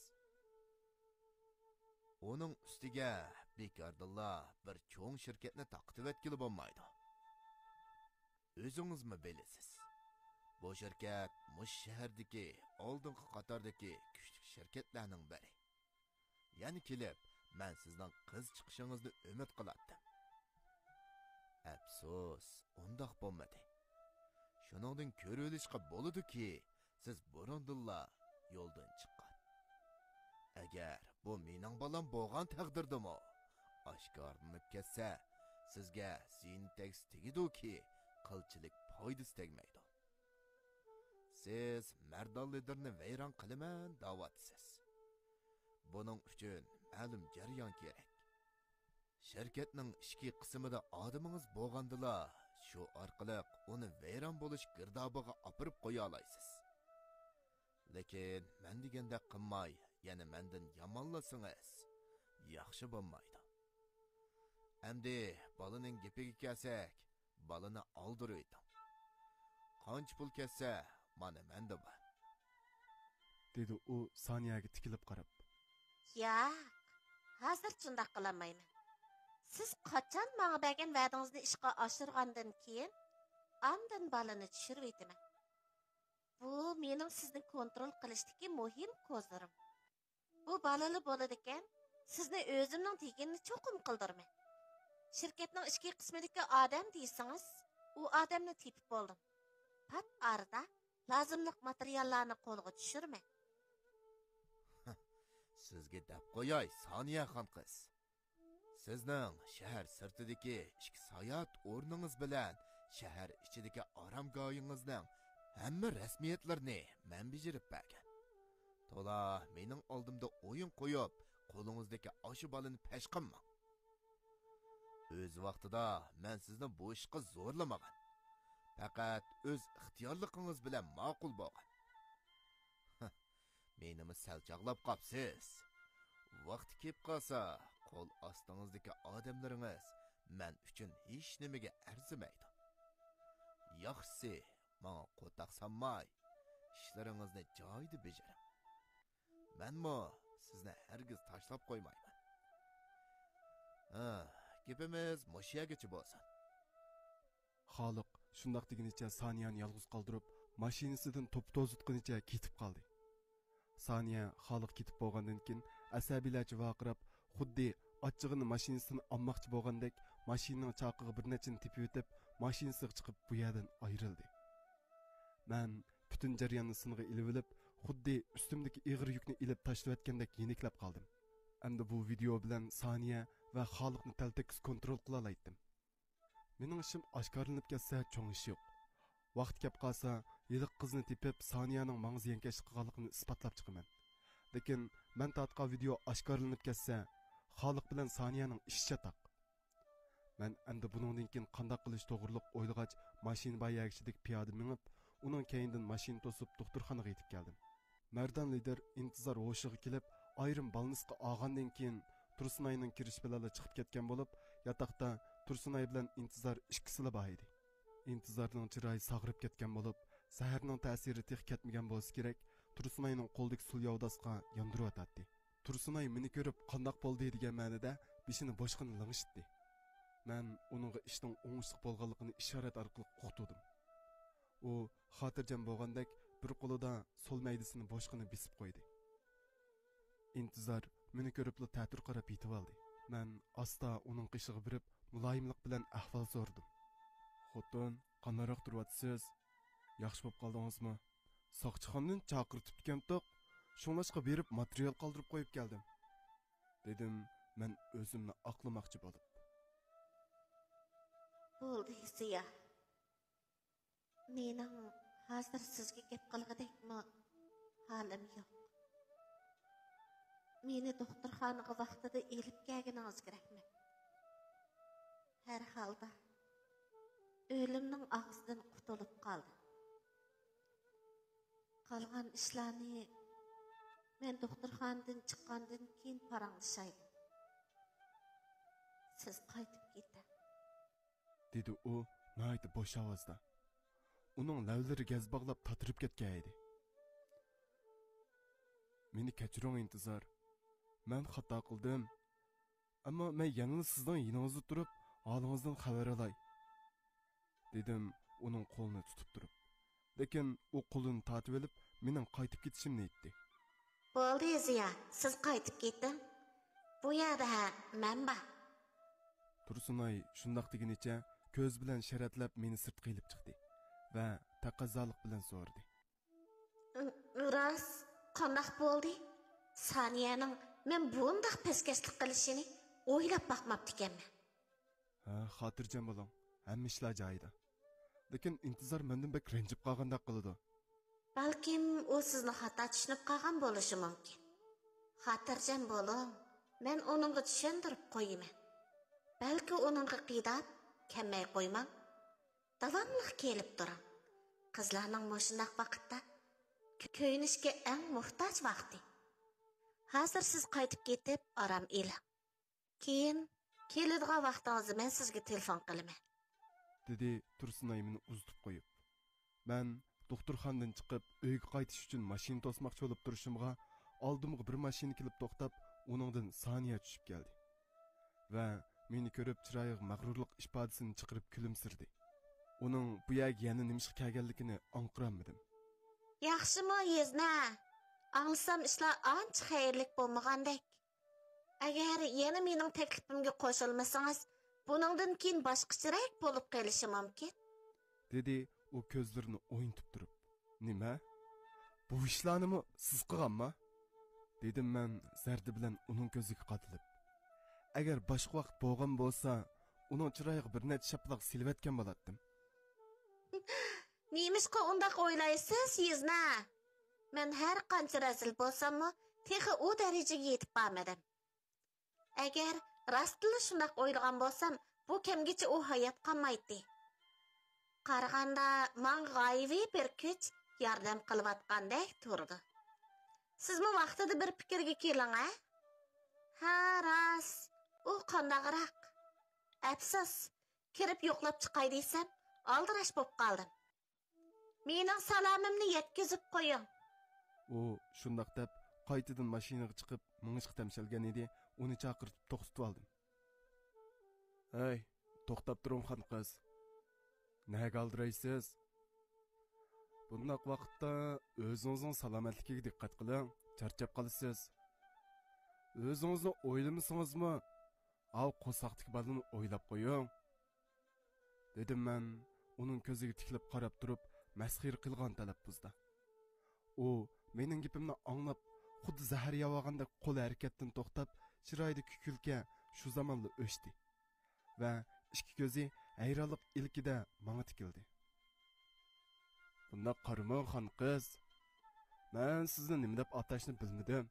ئۇنىڭ ئۈستىگە بىكاردىنلا بىر چوڭ شىركەتنى تارقىتىۋەتكىلى بولمايدۇ. ئۆزىڭىزمۇ بىلىسىز، بۇ شىركەت مۇشۇ شەھەردىكى ئالدىنقى قاتاردىكى كۈچلۈك شىركەتلەرنىڭ بىرى. يەنە كېلىپ، مەن سىزنىڭ قىز چىقىشىڭىزنى ئۈمىد قىلاتتىم. ئەپسۇس، ئۇنداق بولمىدى. شۇنىڭدىن كۆرۈۋېلىشقا بولىدۇكى، سىز بۇرۇندىنلا يولدىن چىققان. ئەگەر بۇ مېنىڭ بالام بولغان تەقدىردىمۇ، ئاشكارىلىنىپ كەتسە، سىزگە زىيىنى تەگسە تېگىدۇكى، قىلچىلىك پايدىسى تەگمەيدۇ. سىز مەردان لىدىرنى ۋەيران قىلىمەن دەۋاتىسىز. بۇنىڭ ئۈچۈن مەلۇم جەريان كېرەك. شىركەتنىڭ ئىچكى قىسمىدا ئادىمىڭىز بولغاندىلا، شۇ ئارقىلىق ئۇنى ۋەيران بولۇش گىردابىغا ئاپىرىپ قويالايسىز. لېكىن مەن دېگەندەك قىلماي، يەنە مەندىن يامانلىسىڭىز، ياخشى بولمايدۇ. ئەمدى بالىنىڭ گېپىگە كەلسەك، بالىنى ئالدۇرۇۋېتىڭ. قانچە پۇل كەتسە، مانا مەندە بار. دېدى ئۇ سانىيەگە تىكىلىپ قاراپ. ياق، ھازىر شۇنداق قىلالمايمەن. سىز قاچان ماڭا بەرگەن ۋەدىڭىزنى ئىشقا ئاشۇرغاندىن كېيىن، ئاندىن بالىنى چۈشۈرۈۋېتىمەن. بۇ مېنىڭ سىزنى كونترول قىلىشتىكى مۇھىم كوزىرىم. بۇ بالىلا بولىدىكەن، سىزنى ئۆزۈمنىڭ دېگىنىنى چوقۇم قىلدۇرىمەن. شىركەتنىڭ ئىچكى قىسمىدىكى ئادەم دېسىڭىز، ئۇ ئادەمنى تېپىپ بولدۇم. پات ئارىدا لازىملىق ماتېرىياللارنى قولغا چۈشۈرىمەن. سىزگە دەپ قوياي، سانىيەخان قىز. سىزنىڭ شەھەر سىرتىدىكى ئىككى ساياھەت ئورنىڭىز بىلەن شەھەر ئىچىدىكى ئارامگاھىڭىزنىڭ ھەممە رەسمىيەتلىرىنى مەن بېجىرىپ بەرگەن. تولا مېنىڭ ئالدىمدا ئويۇن قويۇپ، قولىڭىزدىكى ئاشۇ بالىنى پەش قىلماڭ. ئۆز ۋاقتىدا مەن سىزنى بۇ ئىشقا زورلىمىغان. پەقەت ئۆز ئىختىيارلىقىڭىز بىلەن ماقۇل بولغان. مېنىمۇ سەل چاغلاپ قاپسىز. ۋاقتى كېلىپ قالسا، قول ئاستىڭىزدىكى ئادەملىرىڭىز مەن ئۈچۈن ھېچنېمىگە ئەرزىمەيدۇ. ياخشىسى، ماڭا قورساق سالماي، ئىشلىرىڭىزنى جايىدا بېجىرىڭ. مەنمۇ سىزنى ھەرگىز تاشلاپ قويمايمەن. ھە، گېپىمىز مۇشۇ يەرگىچە بولسۇن. خالىق شۇنداق دېگىنىچە سانىيەنى يالغۇز قالدۇرۇپ، ماشىنىسىدىن توپا توزۇتقىنىچە كېتىپ قالدى. سانىيە خالىق كېتىپ بولغاندىن كېيىن ئەسەبىيلەرچە ۋارقىراپ، خۇددى ئاچچىقىنى ماشىنىسىدىن ئالماقچى بولغاندەك، ماشىنىنىڭ چاقىغا بىر نەچچىنى تېپىۋېتىپ، ماشىنىسىغا چىقىپ، بۇ يەردىن ئايرىلدى. مەن پۈتۈن جەرياننى سىنغا ئېلىۋېلىپ، خۇددى ئۈستۈمدىكى ئېغىر يۈكنى ئېلىپ تاشلىۋەتكەندەك يېنىكلەپ قالدىم. ئەمدى بۇ ۋىدېئو بىلەن سانىيە ۋە خالىقنى تەلتەككۈز كونترول قىلالايتتىم. مېنىڭ ئىشىم ئاشكارىلىنىپ كەتسە، چوڭ ئىش يوق. ۋاقتى كەپ قالسا، ھېلىقى قىزنى تېپىپ، سانىيەنىڭ ماڭا زىيانكەشلىك قىلغانلىقىنى ئىسپاتلاپ چىقىمەن. لېكىن مەن تارتقان ۋىدېئو ئاشكارىلىنىپ كەتسە، خالىق بىلەن سانىيەنىڭ ئىشى چاتاق. مەن ئەمدى بۇنىڭدىن كېيىن قانداق قىلىش توغرىلىق ئويلىغاچ، ماشىنا بار يەرگىچىدىكى پىيادە مېڭىپ، ئۇنىڭ كەينىدىن ماشىنا توسۇپ، دوختۇرخانىغا يېتىپ كەلدىم. مەردان لىدىر ئىنتىزار ھوشىغا كېلىپ، ئايرىم بالنىسقا ئالغاندىن كېيىن، تۇرسۇنئاينىڭ كىرىشى بىلەنلا چىقىپ كەتكەن بولۇپ، ياتاقتا تۇرسۇنئاي بىلەن ئىنتىزار ئىككىسىلا بار ئىدى. ئىنتىزارنىڭ چىرايى ساغىرىپ كەتكەن بولۇپ، زەھەرنىڭ تەسىرى تېخى كەتمىگەن بولسا كېرەك، تۇرسۇنئاينىڭ قولىدىكى سۇل ياۋداسقا ياندۇرۇۋاتاتتى. تۇرسۇنئاي مېنى كۆرۈپ، «قانداق بولدى؟» دېگەن مەنىدە بېشىنى بوشقىنا لىڭشىتتى. مەن ئۇنىڭغا ئىشنىڭ ئوڭۇشلۇق بولغانلىقىنى ئىشارەت ئارقىلىق ئۇقتۇردۇم. ئۇ خاتىرجەم بولغاندەك بىر قولىدا سول مەيدىسىنى بوشقىنا بېسىپ قويدى. ئىنتىزار مېنى كۆرۈپلا تەتۈر قاراپ يېتىۋالدى. مەن ئاستا ئۇنىڭ قېشىغا بېرىپ، مۇلايىملىق بىلەن ئەھۋال سورىدىم. «خوتۇن، قانداقراق تۇرۇۋاتىسىز؟ ياخشى بولۇپ قالدىڭىزمۇ؟» «ساقچىخانىدىن چاقىرتىپتىكەنتۇق، شۇڭلاشقا بېرىپ ماتېرىيال قالدۇرۇپ قويۇپ كەلدىم»، دېدىم مەن ئۆزۈمنى ئاقلىماقچى بولۇپ. بولدى، زىيا. مېنىڭ ھازىر سىزگە گەپ قىلغۇدەكمۇ ھالىم يوق. مېنى دوختۇرخانىغا ۋاقتىدا ئېلىپ كەلگىنىڭىزگە رەھمەت. ھەر ھالدا، ئۆلۈمنىڭ ئاغزىدىن قۇتۇلۇپ قالدىم. قالغان ئىشلارنى مەن دوختۇرخانىدىن چىققاندىن كېيىن پاراڭلىشايلى. سىز قايتىپ كېتىڭ. دېدى ئۇ ناھايىتى بوش ئاۋازدا. ئۇنىڭ لەۋلىرى گەز باغلاپ تاتىرىپ كەتكەن ئىدى. مېنى كەچۈرۈڭ، ئىنتىزار. مەن خاتا قىلدىم. ئەمما مەن يەنىلا سىزنىڭ يېنىڭىزدا تۇرۇپ، ھالىڭىزدىن خەۋەر ئالاي، دېدىم ئۇنىڭ قولىنى تۇتۇپ تۇرۇپ. لېكىن ئۇ قولىنى تارتىۋېلىپ، مېنىڭ قايتىپ كېتىشىمنى ئېيتتى. بولدى، زىيا، سىز قايتىپ كېتىڭ. بۇ يەردە ھە، مەن بار. تۇرسۇنئاي شۇنداق دېگىنىچە كۆزى بىلەن شەرەتلەپ مېنى سىرتقا ئېلىپ چىقتى ۋە تەقەززالىق بىلەن سورىدى. راست، قانداق بولدى؟ سانىيەنىڭ مەن بۇنداق پەسكەشلىك قىلىشىنى ئويلاپ باقماپتىكەنمەن. ھە، خاتىرجەم بولۇڭ، ھەممە ئىشلار جايىدا. لېكىن ئىنتىزار مەندىن بەك رەنجىپ قالغاندەك قىلىدۇ. بەلكىم ئۇ سىزنى خاتا چۈشىنىپ قالغان بولۇشى مۇمكىن. خاتىرجەم بولۇڭ، مەن ئۇنىڭغا چۈشەندۈرۈپ قويىمەن. بەلكى ئۇنىڭغا قىيناپ كەلمەي قويماڭ. داۋاملىق كېلىپ تۇرۇڭ. قىزلارنىڭ مۇشۇنداق ۋاقىتتا كۆ-، كۆيۈنۈشكە ئەڭ موھتاج ۋاقتى. ھازىر سىز قايتىپ كېتىپ ئارام ئېلىڭ. كېيىن كېلىدىغان ۋاقتىڭىزدا مەن سىزگە تېلېفون قىلىمەن. دېدى تۇرسۇنئاي مېنى ئۇزىتىپ قويۇپ. مەن دوختۇرخانىدىن چىقىپ، ئۆيگە قايتىش ئۈچۈن ماشىنا توسماقچى بولۇپ تۇرۇشۇمغا، ئالدىمغا بىر ماشىنا كېلىپ توختاپ، ئۇنىڭدىن سانىيە چۈشۈپ كەلدى. ۋە مېنى كۆرۈپ، چىرايىغا مەغرۇرلۇق ئىپادىسىنى چىقىرىپ كۈلۈمسىرىدى. ئۇنىڭ بۇ يەرگە يەنە نېمىشقا كەلگەنلىكىنى ئاڭقىرالمىدىم. ياخشىمۇ، يېزنە؟ ئاڭلىسام، ئىشلار ئانچە خەيرلىك بولمىغاندەك. ئەگەر يەنە مېنىڭ تەكلىپىمگە قوشۇلمىسىڭىز، بۇنىڭدىن كېيىن باشقىچىراق بولۇپ قېلىشى مۇمكىن. دېدى ئۇ كۆزلىرىنى ئوينىتىپ تۇرۇپ. نېمە؟ بۇ ئىشلارنىمۇ سىز قىلغانما؟ دېدىم مەن زەردە بىلەن ئۇنىڭ كۆزىگە قادىلىپ. ئەگەر باشقا ۋاقىت بولغان بولسا، ئۇنىڭ چىرايىغا بىر نەچچە شاپىلاق سېلىۋەتكەن بولاتتىم. نېمىشقا ئۇنداق ئويلايسىز، يېزنە؟ مەن ھەر قانچە رەزىل بولساممۇ، تېخى ئۇ دەرىجىگە يېتىپ بارمىدىم. ئەگەر راستلا شۇنداق ئويلىغان بولسام، بۇ كەمگىچە ئۇ ھايات قالمايتتى. قارىغاندا، ماڭا غايىۋى بىر كۈچ ياردەم قىلىۋاتقاندەك تۇرىدۇ. سىزمۇ ۋاقتىدا بىر پىكىرگە كېلىڭ، ھە؟ ھا، راست، ئۇ قانداقراق؟ ئەپسۇس، كىرىپ يوقلاپ چىقاي دېسەم، ئالدىراش بوپ قالدىم. مېنىڭ سالامىمنى يەتكۈزۈپ قويۇڭ. ئۇ شۇنداق دەپ، قايتىدىن ماشىنىغا چىقىپ، مېڭىشقا تەمشەلگەن ئىدى، ئۇنى چاقىرتىپ توختىتىۋالدىم. ھەي، توختاپ تۇرۇڭ، خان قىز. نەگە ئالدىرايسىز؟ بۇنداق ۋاقىتتا ئۆزىڭىزنىڭ سالامەتلىكىگە دىققەت قىلىڭ، چارچاپ قالىسىز. ئۆزىڭىزنى ئويلىمىسىڭىزمۇ، ئاۋۇ قورساقتىكى بالىنى ئويلاپ قويۇڭ. دېدىم مەن ئۇنىڭ كۆزىگە تىكىلىپ قاراپ تۇرۇپ، مەسخىرە قىلغان تەلەپپۇزدا. ئۇ مېنىڭ گېپىمنى ئاڭلاپ، خۇددى زەھەر يەۋالغاندەك قول ھەرىكەتتىن توختاپ، چىرايىدىكى كۈلكە شۇ زامانلا ئۆچتى ۋە ئىككى كۆزى ھەيرانلىق ئىلكىدە ماڭا تىكىلدى. بۇنداق قارىماڭ، خان قىز. مەن سىزنى نېمە دەپ ئاتاشنى بىلمىدىم.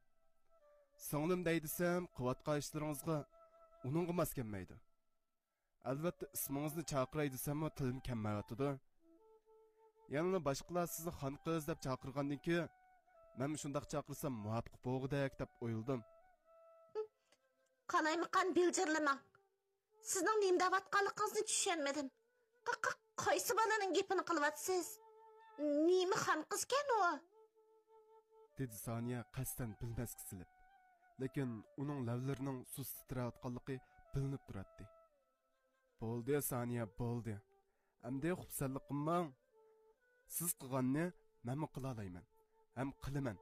سىڭلىم دەي دېسەم، قىلىۋاتقان ئىشلىرىڭىزغا ئۇنىڭغا ماس كەلمەيدۇ. ئەلۋەتتە، ئىسمىڭىزنى چاقىراي دېسەممۇ تىلىم كەلمەيۋاتىدۇ. يەنىلا باشقىلار سىزنى خان قىز دەپ چاقىرغاندىن كېيىن، مەنمۇ شۇنداق چاقىرسام مۇۋاپىق بولغۇدەك دەپ ئويلىدىم. قالايمىقان بىلجىرلىماڭ. سىزنىڭ نېمە دەۋاتقانلىقىڭىزنى چۈشەنمىدىم. ق-، ق-، قايسى بالىنىڭ گېپىنى قىلىۋاتىسىز؟ نېمە خان قىزكەن ئۇ؟ دېدى سانىيە قەستەن بىلمەسكە سېلىپ. لېكىن ئۇنىڭ لەۋلىرىنىڭ سۇس تىترەۋاتقانلىقى بىلىنىپ تۇراتتى. بولدى، سانىيە، بولدى. ئەمدى خۇپسەنلىك قىلماڭ. سىز قىلغاننى مەنمۇ قىلالايمەن ھەم قىلىمەن.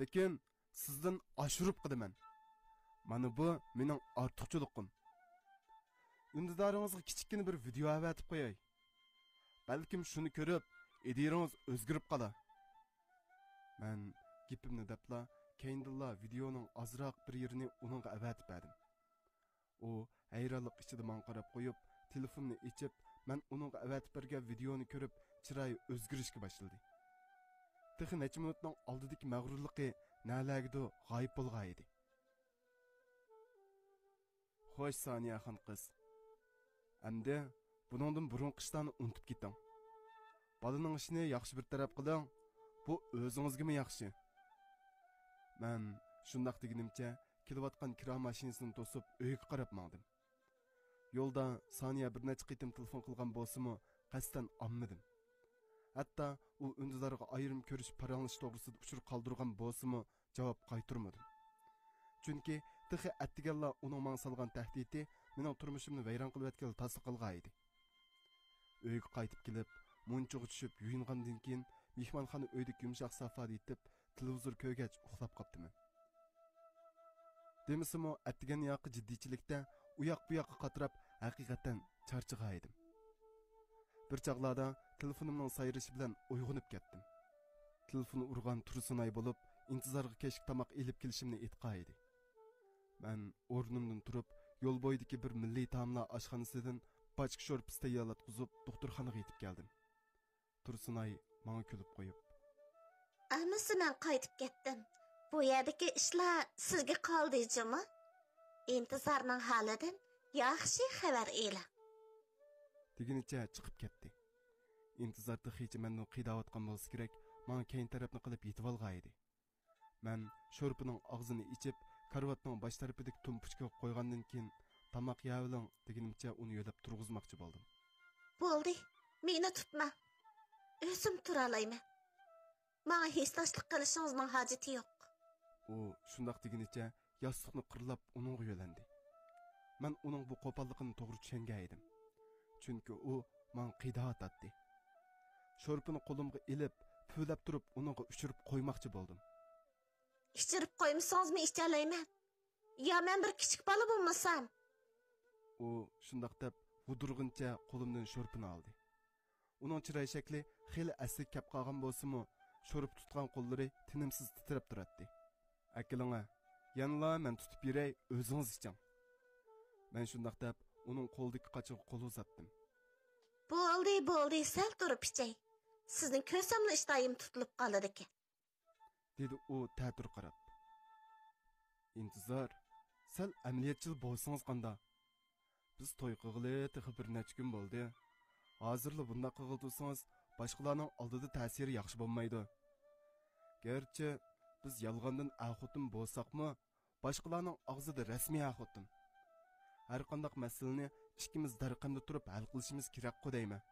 لېكىن سىزدىن ئاشۇرۇپ قىلىمەن. مانا بۇ مېنىڭ ئارتۇقچىلىقىم. ئۈندىدارىڭىزغا كىچىككىنە بىر ۋىدېئو ئەۋەتىپ قوياي. بەلكىم شۇنى كۆرۈپ، ئىدىيىڭىز ئۆزگىرىپ قالار. مەن گېپىمنى دەپلا، كەينىدىنلا ۋىدېئونىڭ ئازراق بىر يېرىنى ئۇنىڭغا ئەۋەتىپ بەردىم. ئۇ ھەيرانلىق ئىچىدە ماڭا قاراپ قويۇپ، تېلېفوننى ئېچىپ، مەن ئۇنىڭغا ئەۋەتىپ بەرگەن ۋىدېئونى كۆرۈپ، چىرايى ئۆزگىرىشكە باشلىدى. تېخى نەچچە مىنۇتنىڭ ئالدىدىكى مەغرۇرلۇقى نەلەرگىدۇر غايىب بولغانىدى. خوش، سانىيە خان قىز. ئەمدى بۇنىڭدىن بۇرۇنقى ئىشلارنى ئۇنتۇپ كېتىڭ. بالىنىڭ ئىشىنى ياخشى بىر تەرەپ قىلىڭ. بۇ ئۆزىڭىزگىمۇ ياخشى. مەن شۇنداق دېگىنىمچە كېلىۋاتقان كىرا ماشىنىسىنى توسۇپ ئۆيگە قاراپ ماڭدىم. يولدا سانىيە بىر نەچچە قېتىم تېلېفون قىلغان بولسىمۇ، قەستەن ئالمىدىم. ھەتتا ئۇ ئۈندىدارغا ئايرىم كۆرۈشۈپ پاراڭلىشىش توغرىسىدا ئۇچۇر قالدۇرغان بولسىمۇ، جاۋاب قايتۇرمىدىم. چۈنكى تېخى ئەتىگەنلا ئۇنىڭ ماڭا سالغان تەھدىتى مېنىڭ تۇرمۇشۇمنى ۋەيران قىلىۋەتكىلى تاسلا قالغانىدى. ئۆيگە قايتىپ كېلىپ، مۇنچىغا چۈشۈپ يۇيۇنغاندىن كېيىن، مېھمانخانا ئۆيدىكى يۇمشاق سافادا يېتىپ، تېلېۋىزور كۆرگەچ ئۇخلاپ قاپتىمەن. دېمىسىمۇ، ئەتىگەن ياقى جىددىيچىلىكتە ئۇياق-بۇياققا قاتراپ، ھەقىقەتەن چارچىغانىدىم. بىر چاغلاردا تېلېفونۇمنىڭ سايرىشى بىلەن ئويغىنىپ كەتتىم. تېلېفون ئۇرغان تۇرسۇنئاي بولۇپ، ئىنتىزارغا كەچلىك تاماق ئېلىپ كېلىشىمنى ئېيتقانىدى. مەن ئورنۇمدىن تۇرۇپ، يول بويىدىكى بىر مىللىي تائاملار ئاشخانىسىدىن باچكا شورپىسى تەييارلاتقۇزۇپ، دوختۇرخانىغا يېتىپ كەلدىم. تۇرسۇنئاي ماڭا كۈلۈپ قويۇپ، ئەمىسە مەن قايتىپ كەتتىم. بۇ يەردىكى ئىشلار سىزگە قالدى جۇمۇ. ئىنتىزارنىڭ ھالىدىن ياخشى خەۋەر ئېلىڭ. دېگىنىچە چىقىپ كەتتى. ئىنتىزار تېخىچە مەندىن قىيناۋاتقان بولسا كېرەك، ماڭا كەينى تەرەپنى قىلىپ يېتىۋالغانىدى. مەن شورپىنىڭ ئاغزىنى ئېچىپ، كارىۋاتنىڭ باش تەرىپىدىكى تۇمپۇچكىغا قويغاندىن كېيىن، تاماق يەۋېلىڭ دېگىنىمچە ئۇنى يۆلەپ تۇرغۇزماقچى بولدۇم. بولدى، مېنى تۇتماڭ. ئۆزۈم تۇرالايمەن. ماڭا ھېسداشلىق قىلىشىڭىزنىڭ ھاجىتى يوق. ئۇ شۇنداق دېگىنىچە ياستۇقنى قىرلاپ ئۇنىڭغا يۆلەندى. مەن ئۇنىڭ بۇ قوپاللىقىنى توغرا چۈشەنگەن ئىدىم. چۈنكى ئۇ ماڭا قىيناۋاتاتتى. شورپىنى قولۇمغا ئېلىپ، پۈۋلەپ تۇرۇپ ئۇنىڭغا ئۇچۇرۇپ قويماقچى بولدۇم. ئىچۈرۈپ قويمىسىڭىزمۇ ئىچەلەيمەن. يا مەن بىر كىچىك بالا بولمىسام؟ ئۇ شۇنداق دەپ ۋۇدۇرغىنىچە قولۇمدىن شورپىنى ئالدى. ئۇنىڭ چىراي شەكلى خېلى ئەسلىگە كەپ قالغان بولسىمۇ، شورپا تۇتقان قوللىرى تىنىمسىز تىترەپ تۇراتتى. ئەكېلىڭە، يەنىلا مەن تۇتۇپ بېرەي، ئۆزىڭىز ئىچىڭ. مەن شۇنداق دەپ ئۇنىڭ قولىدىكى قاچىغا قول ئۇزاتتىم. بولدى، بولدى، سەل تۇرۇپ ئىچەي. سىزنى كۆرسەملا ئىشتىيىم تۇتۇلۇپ قالىدىكەن. دېدى ئۇ تەتۈر قاراپ. ئىنتىزار، سەل ئەمەلىيەتچىل بولسىڭىز قاندا؟ بىز توي قىلغىلى تېخى بىر نەچچە كۈن بولدى. ھازىرلا بۇنداق قىلغىلى تۇرسىڭىز، باشقىلارنىڭ ئالدىدا تەسىرى ياخشى بولمايدۇ. گەرچە بىز يالغاندىن ئەر-خوتۇن بولساقمۇ، باشقىلارنىڭ ئاغزىدا رەسمىي ئەر-خوتۇن. ھەرقانداق مەسىلىنى ئىككىمىز دەرقەمدە تۇرۇپ ھەل قىلىشىمىز كېرەكقۇ دەيمەن،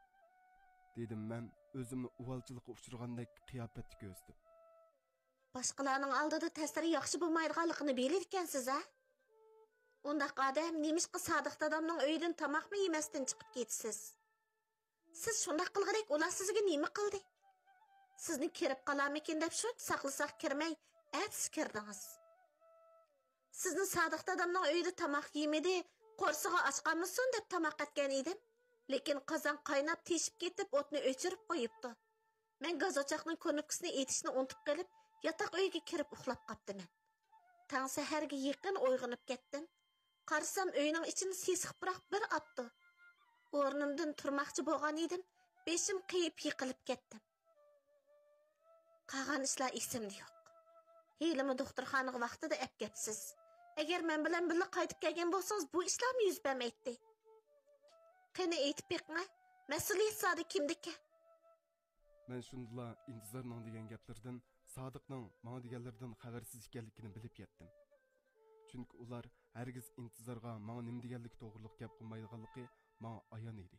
دېدىم مەن ئۆزۈمنى ئۇۋالچىلىققا ئۇچرىغاندەك قىياپەتتە كۆرسىتىپ. باشقىلارنىڭ ئالدىدا تەسىرى ياخشى بولمايدىغانلىقىنى بىلىدىكەنسىز ھە؟ ئۇنداق ئادەم نېمىشقا سادىق دادامنىڭ ئۆيىدىن تاماقمۇ يېمەستىن چىقىپ كېتىسىز؟ سىز شۇنداق قىلغۇدەك ئۇلار سىزگە نېمە قىلدى؟ سىزنى كىرىپ قالارمىكىن دەپ شۇنچە ساقلىساق كىرمەي، ئەتىسى كىردىڭىز. سىزنى سادىق دادامنىڭ ئۆيىدە تاماق يېمىدى، قورسىقى ئاچ قالمىسۇن دەپ تاماق ئەتكەن ئىدىم. لېكىن قازان قايناپ تېشىپ كېتىپ ئوتنى ئۆچۈرۈپ قويۇپتۇ. مەن گاز ئوچاقنىڭ كۇنۇپكىسىنى ئېتىشنى ئۇنتۇپ قېلىپ، ياتاق ئۆيگە كىرىپ ئۇخلاپ قاپتىمەن. تاڭ سەھەرگە يېقىن ئويغىنىپ كەتتىم. قارىسام ئۆينىڭ ئىچىنى سېسىق پۇراق بىر ئاپتۇ. ئورنۇمدىن تۇرماقچى بولغان ئىدىم، بېشىم قېيىپ يىقىلىپ كەتتىم. قالغان ئىشلار ئېسىمدە يوق. ھېلىمۇ دوختۇرخانىغا ۋاقتىدا ئەپكەپسىز. ئەگەر مەن بىلەن بىللە قايتىپ كەلگەن بولسىڭىز، بۇ ئىشلارمۇ يۈز بەرمەيتتى. قېنى ئېيتىپ بېقىڭە، مەسئۇلىيەت زادى كىمدىكى؟ مەن شۇندىلا ئىنتىزارنىڭ دېگەن گەپلىرىدىن، سادىقنىڭ ماڭا دېگەنلىرىدىن خەۋەرسىز ئىكەنلىكىنى بىلىپ يەتتىم. چۈنكى ئۇلار ھەرگىز ئىنتىزارغا ماڭا نېمە دېگەنلىكى توغرۇلۇق گەپ قىلمايدىغانلىقى ماڭا ئايان ئىدى.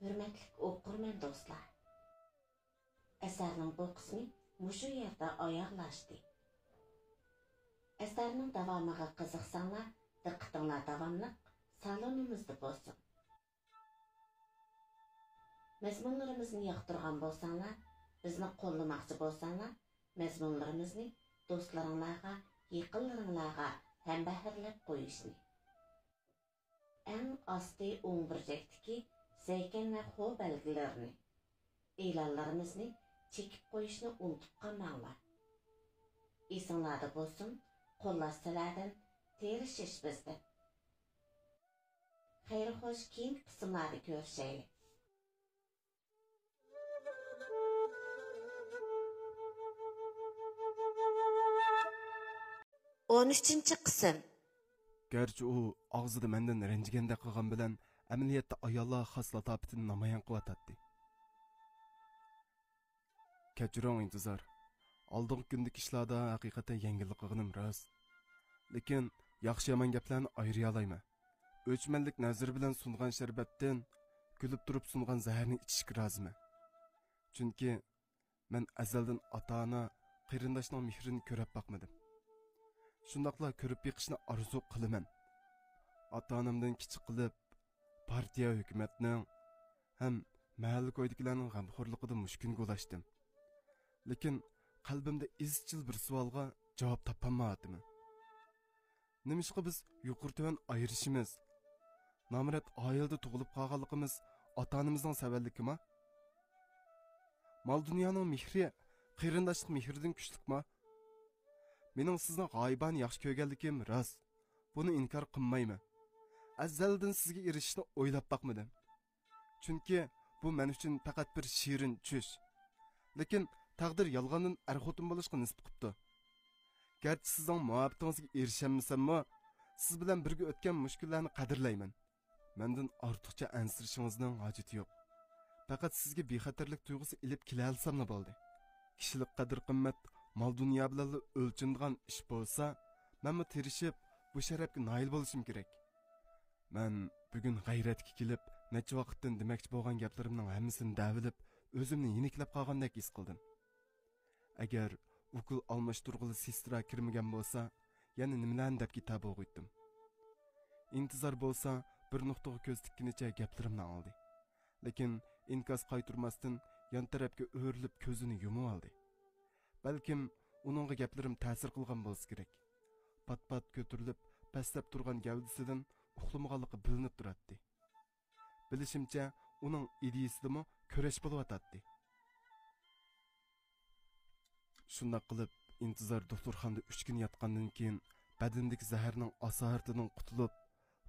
ھۆرمەتلىك ئوقۇرمەن دوستلار، ئەسەرنىڭ بۇ قىسمى مۇشۇ يەردە ئاياغلاشتى. ئەسەرنىڭ داۋامىغا قىزىقساڭلار، دىققىتىڭلار داۋاملىق سالونىمىزدا بولسۇن. مەزمۇنلىرىمىزنى ياقتۇرغان بولساڭلار، بىزنى قوللىماقچى بولساڭلار، مەزمۇنلىرىمىزنى دوستلىرىڭلارغا، يېقىنلىرىڭلارغا ھەمبەھىرلەپ قويۇشنى. ئەڭ ئاستى ئوڭ بۇرجەكتىكى زەيكەن ۋە خو بەلگىلىرىنى، ئېلانلىرىمىزنى چېكىپ قويۇشنى ئۇنتۇپ قالماڭلار. ئېسىڭلاردا بولسۇن، قوللاش سىلەردىن، تىرىشىش بىزدىن. خەير خوش، كېيىنكى قىسىملاردا كۆرۈشەيلى. ئون ئۈچىنچى قىسىم. گەرچە ئۇ ئاغزىدا مەندىن رەنجىگەندەك قىلغان بىلەن، ئەمەلىيەتتە ئاياللارغا خاس لاتاپىتىنى نامايان قىلىۋاتاتتى. كەچۈرۈڭ، ئىنتىزار. ئالدىنقى كۈندىكى ئىشلاردا ھەقىقەتەن يەڭگىللىك قىلغىنىم راست. لېكىن ياخشى-يامان گەپلەرنى ئايرىيالايمەن. ئۆچمەنلىك نەزىرى بىلەن سۇنغان شەربەتتىن كۈلۈپ تۇرۇپ سۇنغان زەھەرنى ئىچىشكە رازىمەن. چۈنكى مەن ئەزەلدىن ئاتا-ئانا، قېرىنداشنىڭ مېھرىنى كۆرۈپ باقمىدىم. شۇنداقلا كۆرۈپ بېقىشنى ئارزۇ قىلىمەن. ئاتا-ئانامدىن كىچىك قىلىپ، پارتىيە، ھۆكۈمەتنىڭ ھەم مەھەللە كويىدىكىلەرنىڭ غەمخورلۇقىدا مۇشۇ كۈنگە ئۇلاشتىم. لېكىن قەلبىمدە ئىزچىل بىر سوئالغا جاۋاب تاپالمايۋاتىمەن. نېمىشقا بىز يۇقىرى تۆۋەن ئايرىشىمىز؟ نامرات ئائىلىدە تۇغۇلۇپ قالغانلىقىمىز ئاتا-ئانىمىزنىڭ سەۋەنلىكىما؟ مال-دۇنيانىڭ مېھرى قېرىنداشلىق مېھرىدىن كۈچلۈكما؟ مېنىڭ سىزنى غايىبانە ياخشى كۆرگەنلىكىم راست. بۇنى ئىنكار قىلمايمەن. ئەزەلدىن سىزگە ئېرىشىشنى ئويلاپ باقمىدىم. چۈنكى بۇ مەن ئۈچۈن پەقەت بىر شېرىن چۈش. لېكىن تەقدىر يالغاندىن ئەر-خوتۇن بولۇشقا نېسىپ قىپتۇ. گەرچە سىزنىڭ مۇھەببىتىڭىزگە ئېرىشەلمىسەممۇ، سىز بىلەن بىرگە ئۆتكەن مۇشۇ كۈنلەرنى قەدىرلەيمەن. مەندىن ئارتۇقچە ئەنسىرىشىڭىزنىڭ ھاجىتى يوق. پەقەت سىزگە بىخەتەرلىك تۇيغۇسى ئېلىپ كېلەلىسەملا بولدى. كىشىلىك قەدىر-قىممەت مال-دۇنيا بىلەنلا ئۆلچىنىدىغان ئىش بولسا، مەنمۇ تىرىشىپ، بۇ شەرەپكە نايىل بولۇشۇم كېرەك. مەن بۈگۈن غەيرەتكە كېلىپ، نەچچە ۋاقىتتىن دېمەكچى بولغان گەپلىرىمنىڭ ھەممىسىنى دەۋېلىپ، ئۆزۈمنى يېنىكلەپ قالغاندەك ھېس قىلدىم. ئەگەر ئوكۇل ئالماشتۇرغىلى سېسترا كىرمىگەن بولسا، يەنە نېمىلەرنى دەپ كېتە بولغۇيتتۇم. ئىنتىزار بولسا بىر نۇقتىغا كۆز تىككىنىچە گەپلىرىمنى ئاڭلىدى. لېكىن ئىنكاس قايتۇرماستىن يان تەرەپكە ئۆرۈلۈپ كۆزىنى يۇمۇۋالدى. بەلكىم ئۇنىڭغا گەپلىرىم تەسىر قىلغان بولسا كېرەك. پات-پات كۆتۈرۈلۈپ، پەسلەپ تۇرغان گەۋدىسىدىن ئۇخلىمىغانلىقى بىلىنىپ تۇراتتى. بىلىشىمچە، ئۇنىڭ ئىدىيىسىدىمۇ كۈرەش بولۇۋاتاتتى. شۇنداق قىلىپ، ئىنتىزار دوختۇرخانىدا ئۈچ كۈن ياتقاندىن كېيىن، بەدىنىدىكى زەھەرنىڭ ئاسارىتىدىن قۇتۇلۇپ،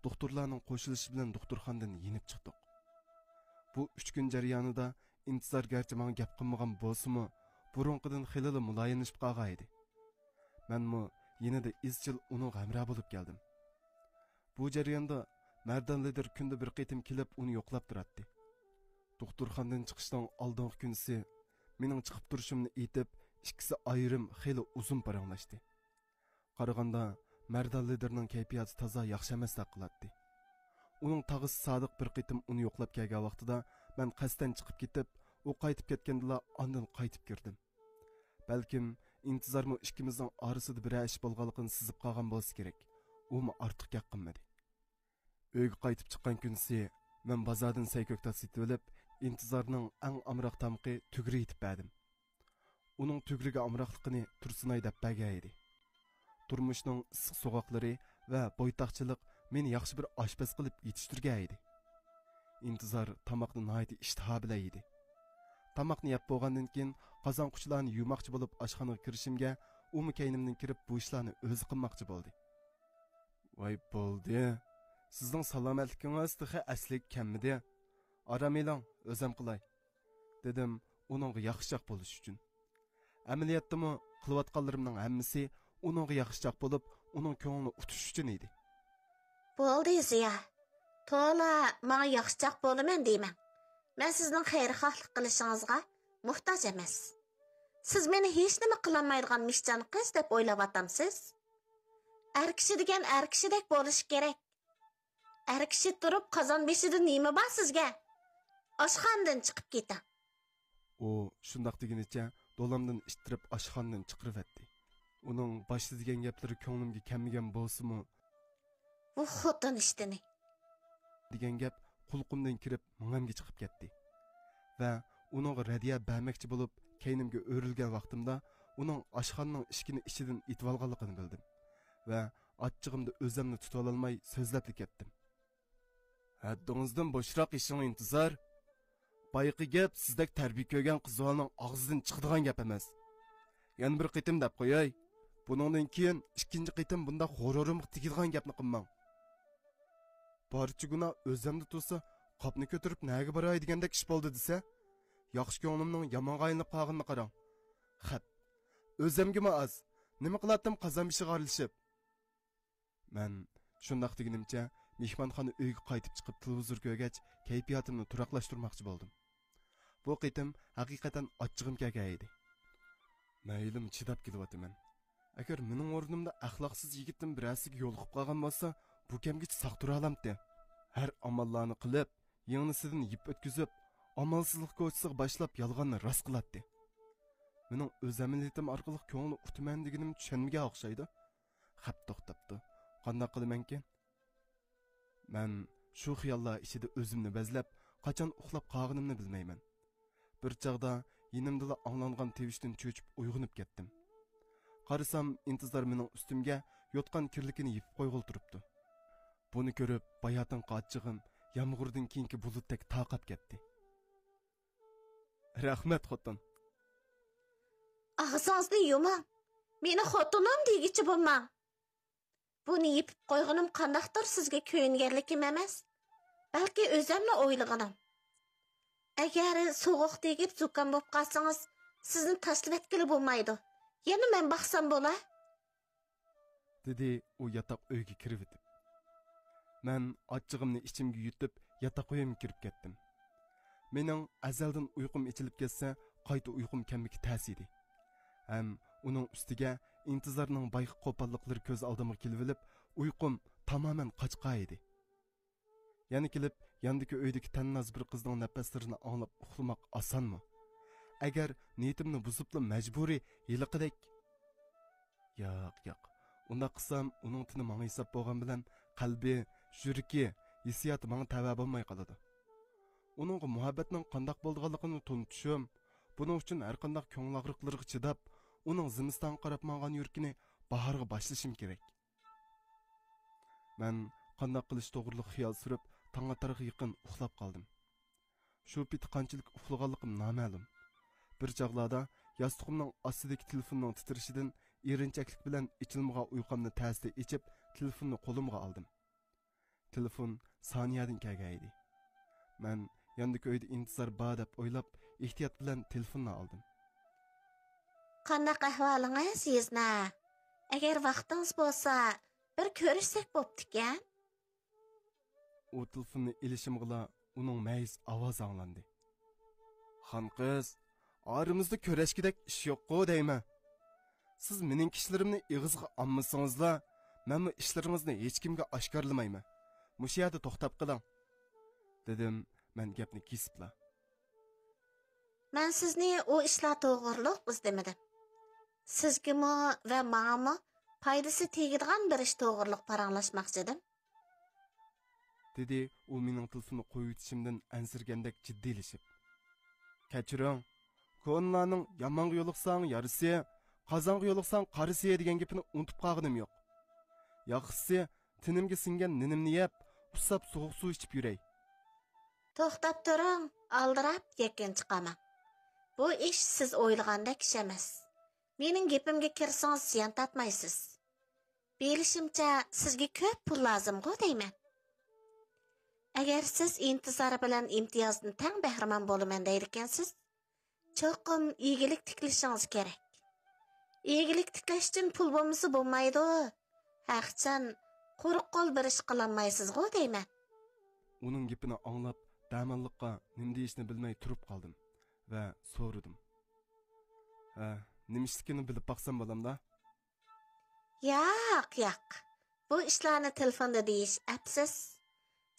دوختۇرلارنىڭ قوشۇلۇشى بىلەن دوختۇرخانىدىن يېنىپ چىقتۇق. بۇ ئۈچ كۈن جەريانىدا ئىنتىزار گەرچە ماڭا گەپ قىلمىغان بولسىمۇ، بۇرۇنقىدىن خېلىلا مۇلايىملىشىپ قالغان ئىدى. مەنمۇ يېنىدا ئىزچىل ئۇنىڭغا ھەمراھ بولۇپ كەلدىم. بۇ جەرياندا مەردان لىدىر كۈندە بىر قېتىم كېلىپ ئۇنى يوقلاپ تۇراتتى. دوختۇرخانىدىن چىقىشنىڭ ئالدىنقى كۈنىسى مېنىڭ چىقىپ تۇرۇشۇمنى ئېيتىپ، ئىككىسى ئايرىم خېلى ئۇزۇن پاراڭلاشتى. قارىغاندا، مەردان لىدىرنىڭ كەيپىياتى تازا ياخشى ئەمەستەك قىلاتتى. ئۇنىڭ تاغىسى سادىق بىر قېتىم ئۇنى يوقلاپ كەلگەن ۋاقتىدا، مەن قەستەن چىقىپ كېتىپ، ئۇ قايتىپ كەتكەندىلا ئاندىن قايتىپ كىردىم. بەلكىم ئىنتىزارمۇ ئىككىمىزنىڭ ئارىسىدا بىرەر ئىش بولغانلىقىنى سېزىپ قالغان بولسا كېرەك. ئۇمۇ ئارتۇق گەپ قىلمىدى. ئۆيگە قايتىپ چىققان كۈنىسى مەن بازاردىن سەي-كۆكتات سېتىۋېلىپ، ئىنتىزارنىڭ ئەڭ ئامراق تامىقى تۈگرە ئېتىپ بەردىم. ئۇنىڭ تۈگرىگە ئامراقلىقىنى تۇرسۇنئاي دەپ بەرگەن ئىدى. تۇرمۇشنىڭ ئىسسىق سوغۇقلىرى ۋە بويتاقچىلىق مېنى ياخشى بىر ئاشپەز قىلىپ يېتىشتۈرگەن ئىدى. ئىنتىزار تاماقنى ناھايىتى ئىشتىھا بىلەن يېدى. تاماقنى يەپ بولغاندىن كېيىن، قازانغۇچىلارنى يۇماقچى بولۇپ ئاشخانىغا كىرىشىمگە، ئۇمۇ كەينىمدىن كىرىپ بۇ ئىشلارنى ئۆزى قىلماقچى بولدى. ۋاي بولدى، سىزنىڭ سالامەتلىكىڭىز تېخى ئەسلىگە كەلمىدى. ئارام ئېلىڭ، ئۆزۈم قىلاي، دېدىم ئۇنىڭغا ياخشىچاق بولۇش ئۈچۈن. ئەمەلىيەتتىمۇ قىلىۋاتقانلىرىمنىڭ ھەممىسى ئۇنىڭغا ياخشىچاق بولۇپ، ئۇنىڭ كۆڭلىنى ئۇتۇش ئۈچۈن ئىدى. بولدى زىيا، تولا ماڭا ياخشىچاق بولىمەن دېمەڭ. مەن سىزنىڭ خەيرخاھلىق قىلىشىڭىزغا موھتاج ئەمەس. سىز مېنى ھېچنېمە قىلالمايدىغان مىشچان قىز دەپ ئويلاۋاتامسىز؟ ئەر كىشى دېگەن ئەر كىشىدەك بولۇشى كېرەك. ئەر كىشى تۇرۇپ قازان بېشىدا نېمە بار سىزگە؟ ئاشخانىدىن چىقىپ كېتىڭ. ئۇ شۇنداق دېگىنىچە دولامدىن ئىتتىرىپ ئاشخانىدىن چىقىرىۋەتتى. ئۇنىڭ باشتا دېگەن گەپلىرى كۆڭلۈمگە كەلمىگەن بولسىمۇ، بۇ خوتۇن ئىشتىنى، دېگەن گەپ قۇلىقىمدىن كىرىپ مېڭەمگە چىقىپ كەتتى. ۋە ئۇنىڭغا رەددىيە بەرمەكچى بولۇپ كەينىمگە ئۆرۈلگەن ۋاقتىمدا ئۇنىڭ ئاشخانىنىڭ ئىشىكىنى ئىچىدىن ئېتىۋالغانلىقىنى بىلدىم. ۋە ئاچچىقىمدا ئۆزۈمنى تۇتۇۋالالماي سۆزلەپلا كەتتىم. ھەددىڭىزدىن بوشراق ئېشىڭ ئىنتىزار. بايىقى گەپ سىزدەك تەربىيە كۆرگەن قىز بالىنىڭ ئاغزىدىن چىقىدىغان گەپ ئەمەس. يەنە بىر قېتىم دەپ قوياي، بۇنىڭدىن كېيىن ئىككىنچى قېتىم بۇنداق غۇرۇرۇمغا تېگىدىغان گەپنى قىلماڭ. بارچە گۇناھ ئۆزۈمدە تۇرسا، قاپنى كۆتۈرۈپ نەگە باراي دېگەندەك ئىش بولدى دېسە، ياخشى كۆڭلۈمنىڭ يامانغا ئايلىنىپ قالغىنىنى قاراڭ. خەپ. ئۆزۈمگىمۇ ئاز. نېمە قىلاتتىم قازان بېشىغا ئارىلىشىپ؟ مەن شۇنداق دېگىنىمچە مېھمانخانا ئۆيگە قايتىپ چىقىپ تېلېۋىزور كۆرگەچ، كەيپىياتىمنى تۇراقلاشتۇرماقچى بولدۇم. بۇ قېتىم ھەقىقەتەن ئاچچىقىم كەلگەن ئىدى. مەيلىم، چىداپ كېلىۋاتىمەن. ئەگەر مېنىڭ ئورنۇمدا ئەخلاقسىز يىگىتتىن بىرەرسىگە يولۇقۇپ قالغان بولسا، بۇ كەمگىچە ساق تۇرالامتى؟ ھەر ئاماللارنى قىلىپ، يىڭنىسىدىن يىپ ئۆتكۈزۈپ، ئامالسىزلىق كوچىسىغا باشلاپ يالغاننى راست قىلاتتى. مېنىڭ ئۆز ئەمەلىيىتىم ئارقىلىق كۆڭلىنى ئۇتىمەن دېگىنىم چۈشەنمىگەن ئوخشايدۇ. خەپ توختاپتۇ. قانداق قىلىمەنكىن؟ مەن شۇ خىياللار ئىچىدە ئۆزۈمنى بەزلەپ، قاچان ئۇخلاپ قالغىنىمنى بىلمەيمەن. بىر چاغدا يېنىمدىلا ئاڭلانغان تىۋىشتىن چۆچۈپ ئويغىنىپ كەتتىم. قارىسام، ئىنتىزار مېنىڭ ئۈستۈمگە يوتقان كىرلىكىنى يېپىپ قويغىلى تۇرۇپتۇ. بۇنى كۆرۈپ باياتىنقى ئاچچىقىم يامغۇردىن كېيىنكى بۇلۇتتەك تارقاپ كەتتى. رەھمەت، خوتۇن. ئاغزىڭىزنى يۇمۇڭ. مېنى خوتۇنۇم دېگۈچى بولماڭ. بۇنى يېپىپ قويغىنىم قانداقتۇر سىزگە كۆيۈنگەنلىكىم ئەمەس، بەلكى ئۆزۈمنى ئويلىغىنىم. ئەگەر سوغۇق تېگىپ زۇكام بولۇپ قالسىڭىز، سىزنى تاشلىۋەتكىلى بولمايدۇ. يەنە مەن باقسام بولا؟ دېدى ئۇ ياتاق ئۆيگە كىرىۋېتىپ. مەن ئاچچىقىمنى ئىچىمگە يۇتۇپ، ياتاق ئۆيۈمگە كىرىپ كەتتىم. مېنىڭ ئەزەلدىن ئۇيقۇم ئېچىلىپ كەتسە، قايتا ئۇيقۇم كەلمىكى تەس ئىدى. ھەم ئۇنىڭ ئۈستىگە ئىنتىزارنىڭ بايىقى قوپاللىقلىرى كۆز ئالدىمغا كېلىۋېلىپ، ئۇيقۇم تامامەن قاچقان ئىدى. يەنە كېلىپ، ياندىكى ئۆيدىكى تەنناز بىر قىزنىڭ نەپەسلىرىنى ئاڭلاپ ئۇخلىماق ئاسانمۇ؟ ئەگەر نىيىتىمنى بۇزۇپلا مەجبۇرىي ھېلىقىدەك، ياق، ياق، ئۇنداق قىلسام، ئۇنىڭ تېنى ماڭا ھېساب بولغان بىلەن قەلبى، يۈرىكى، ھېسسىياتى ماڭا تەۋە بولماي قالىدۇ. ئۇنىڭغا مۇھەببەتنىڭ قانداق بولىدىغانلىقىنى تونۇتۇشۇم، بۇنىڭ ئۈچۈن ھەرقانداق كۆڭۈل ئاغرىقلىرىغا چىداپ، ئۇنىڭ زىمىستانغا قاراپ ماڭغان يۈرىكىنى باھارغا باشلىشىم كېرەك. مەن قانداق قىلىش توغرىلىق خىيال سۈرۈپ، تاڭ ئاتارغا يېقىن ئۇخلاپ قالدىم. شۇ پېتى قانچىلىك ئۇخلىغانلىقىم نامەلۇم. بىر چاغلاردا ياستۇقۇمنىڭ ئاستىدىكى تېلېفوننىڭ تىترىشىدىن ئېرىنچەكلىك بىلەن ئېچىلمىغان ئۇيقۇمنى تەستە ئېچىپ، تېلېفوننى قولۇمغا ئالدىم. تېلېفون سانىيەدىن كەلگەن ئىدى. مەن ياندىكى ئۆيدە ئىنتىزار بار دەپ ئويلاپ، ئېھتىيات بىلەن تېلېفوننى ئالدىم. قانداق ئەھۋالىڭىز، يېزنا؟ ئەگەر ۋاقتىڭىز بولسا، بىر كۆرۈشسەك بوپتىكەن. ئۇ تېلېفوننى ئېلىشىمغىلا ئۇنىڭ مەيۈس ئاۋازى ئاڭلاندى. خانقىز، ئارىمىزدا كۆرۈشكۈدەك ئىش يوققۇ دەيمەن. سىز مېنىڭ ئىشلىرىمنى ئېغىزغا ئالمىسىڭىزلا، مەنمۇ ئىشلىرىڭىزنى ھېچكىمگە ئاشكارىلىمايمەن. مۇشۇ يەردە توختاپ قېلىڭ، دېدىم مەن گەپنى كېسىپلا. مەن سىزنى ئۇ ئىشلار توغرۇلۇق ئىزدىمىدىم. سىزگىمۇ ۋە ماڭىمۇ پايدىسى تېگىدىغان بىر ئىش توغرۇلۇق پاراڭلاشماقچىدىم. دېدى ئۇ مېنىڭ تېلېفوننى قويۇۋېتىشىمدىن ئەنسىرىگەندەك جىددىيلىشىپ. كەچۈرۈڭ، كونىلارنىڭ «يامانغا يولۇقساڭ يارىسى، قازانغا يولۇقساڭ قارىسى» دېگەن گېپىنى ئۇنتۇپ قالغىنىم يوق. ياخشىسى، تېنىمگە سىڭگەن نېنىمنى يەپ، ئۇسساپ سوغۇق سۇ ئىچىپ يۈرەي. توختاپ تۇرۇڭ، ئالدىراپ يەكۈن چىقارماڭ. بۇ ئىش سىز ئويلىغاندەك ئىش ئەمەس. مېنىڭ گېپىمگە كىرسىڭىز زىيان تارتمايسىز. بىلىشىمچە، سىزگە كۆپ پۇل لازىمغۇ دەيمەن. ئەگەر سىز ئىنتىزار بىلەن ئىمتىيازدىن تەڭ بەھرىمەن بولىمەن دەيدىكەنسىز، چوقۇم ئىگىلىك تىكلىشىڭىز كېرەك. ئىگىلىك تىكلەش ئۈچۈن پۇل بولمىسا بولمايدۇ. ھەرقاچان قۇرۇق قول بىر ئىش قىلالمايسىزغۇ دەيمەن. ئۇنىڭ گېپىنى ئاڭلاپ، دەماللىققا نېمە دېيىشنى بىلمەي تۇرۇپ قالدىم ۋە سورىدىم. ھە، نېمە ئىشلىكىنى بىلىپ باقسام بولامدا؟ ياق، ياق. بۇ ئىشلارنى تېلېفوندا دېيىش ئەپسىز.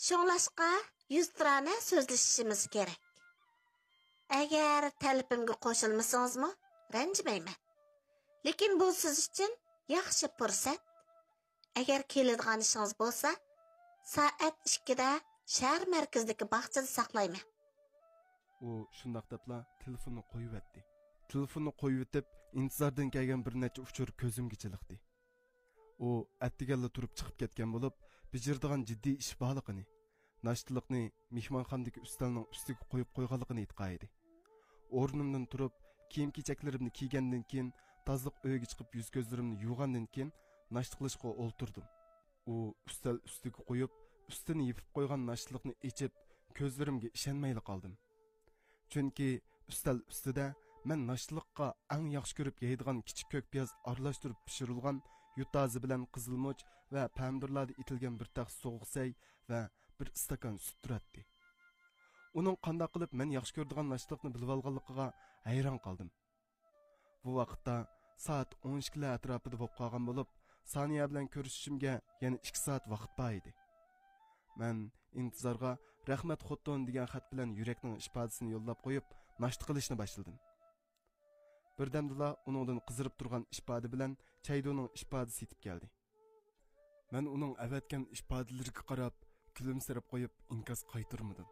شۇڭلاشقا يۈزتۇرانە سۆزلىشىشىمىز كېرەك. ئەگەر تەلىپىمگە قوشۇلمىسىڭىزمۇ رەنجىمەيمەن. لېكىن بۇ سىز ئۈچۈن ياخشى پۇرسەت. ئەگەر كېلىدىغان ئىشىڭىز بولسا، سائەت ئىككىدە شەھەر مەركىزىدىكى باغچىدا ساقلايمەن. ئۇ شۇنداق دەپلا تېلېفوننى قويۇۋەتتى. تېلېفوننى قويۇۋېتىپ، ئىنتىزاردىن كەلگەن بىر نەچچە ئۇچۇر كۆزۈمگە چېلىقتى. ئۇ ئەتىگەنلا تۇرۇپ چىقىپ كەتكەن بولۇپ، بېجىرىدىغان جىددىي ئىش بارلىقىنى، ناشتىلىقنى مېھمانخانىدىكى ئۈستەلنىڭ ئۈستىگە قويۇپ قويغانلىقىنى ئېيتقانىدى. ئورنۇمدىن تۇرۇپ، كىيىم-كېچەكلىرىمنى كىيگەندىن كېيىن، تازىلىق ئۆيىگە چىقىپ، يۈز-كۆزلىرىمنى يۇغاندىن كېيىن، ناشتا قىلىشقا ئولتۇردۇم. ئۇ ئۈستەل ئۈستىگە قويۇپ، ئۈستىنى يېپىپ قويغان ناشتىلىقنى ئېچىپ، كۆزلىرىمگە ئىشەنمەيلا قالدىم. چۈنكى ئۈستەل ئۈستىدە مەن ناشتىلىققا ئەڭ ياخشى كۆرۈپ يەيدىغان كىچىك كۆك پىياز ئارىلاشتۇرۇپ پىشۇرۇلغان يۇتازى بىلەن قىزىلمۇچ ۋە پەمىدۇرلاردىن ئېتىلگەن بىر تەخسە سوغۇق سەي ۋە بىر ئىستاكان سۈت تۇراتتى. ئۇنىڭ قانداق قىلىپ مەن ياخشى كۆرىدىغان ناشتىلىقنى بىلىۋالغانلىقىغا ھەيران قالدىم. بۇ ۋاقىتتا سائەت ئون ئىككىلەر ئەتراپىدا بولۇپ قالغان بولۇپ، سانىيە بىلەن كۆرۈشۈشۈمگە يەنە ئىككى سائەت ۋاقىت بار ئىدى. مەن ئىنتىزارغا «رەھمەت خوتۇن» دېگەن خەت بىلەن يۈرەكنىڭ ئىپادىسىنى يوللاپ قويۇپ، ناشتا قىلىشنى باشلىدىم. بىردەمدىلا ئۇنىڭدىن قىزىرىپ تۇرغان ئىپادە بىلەن چەيدۇنىڭ ئىپادىسى يېتىپ كەلدى. مەن ئۇنىڭ ئەۋەتكەن ئىپادىلىرىگە قاراپ، كۈلۈمسىرەپ قويۇپ، ئىنكاس قايتۇرمىدىم.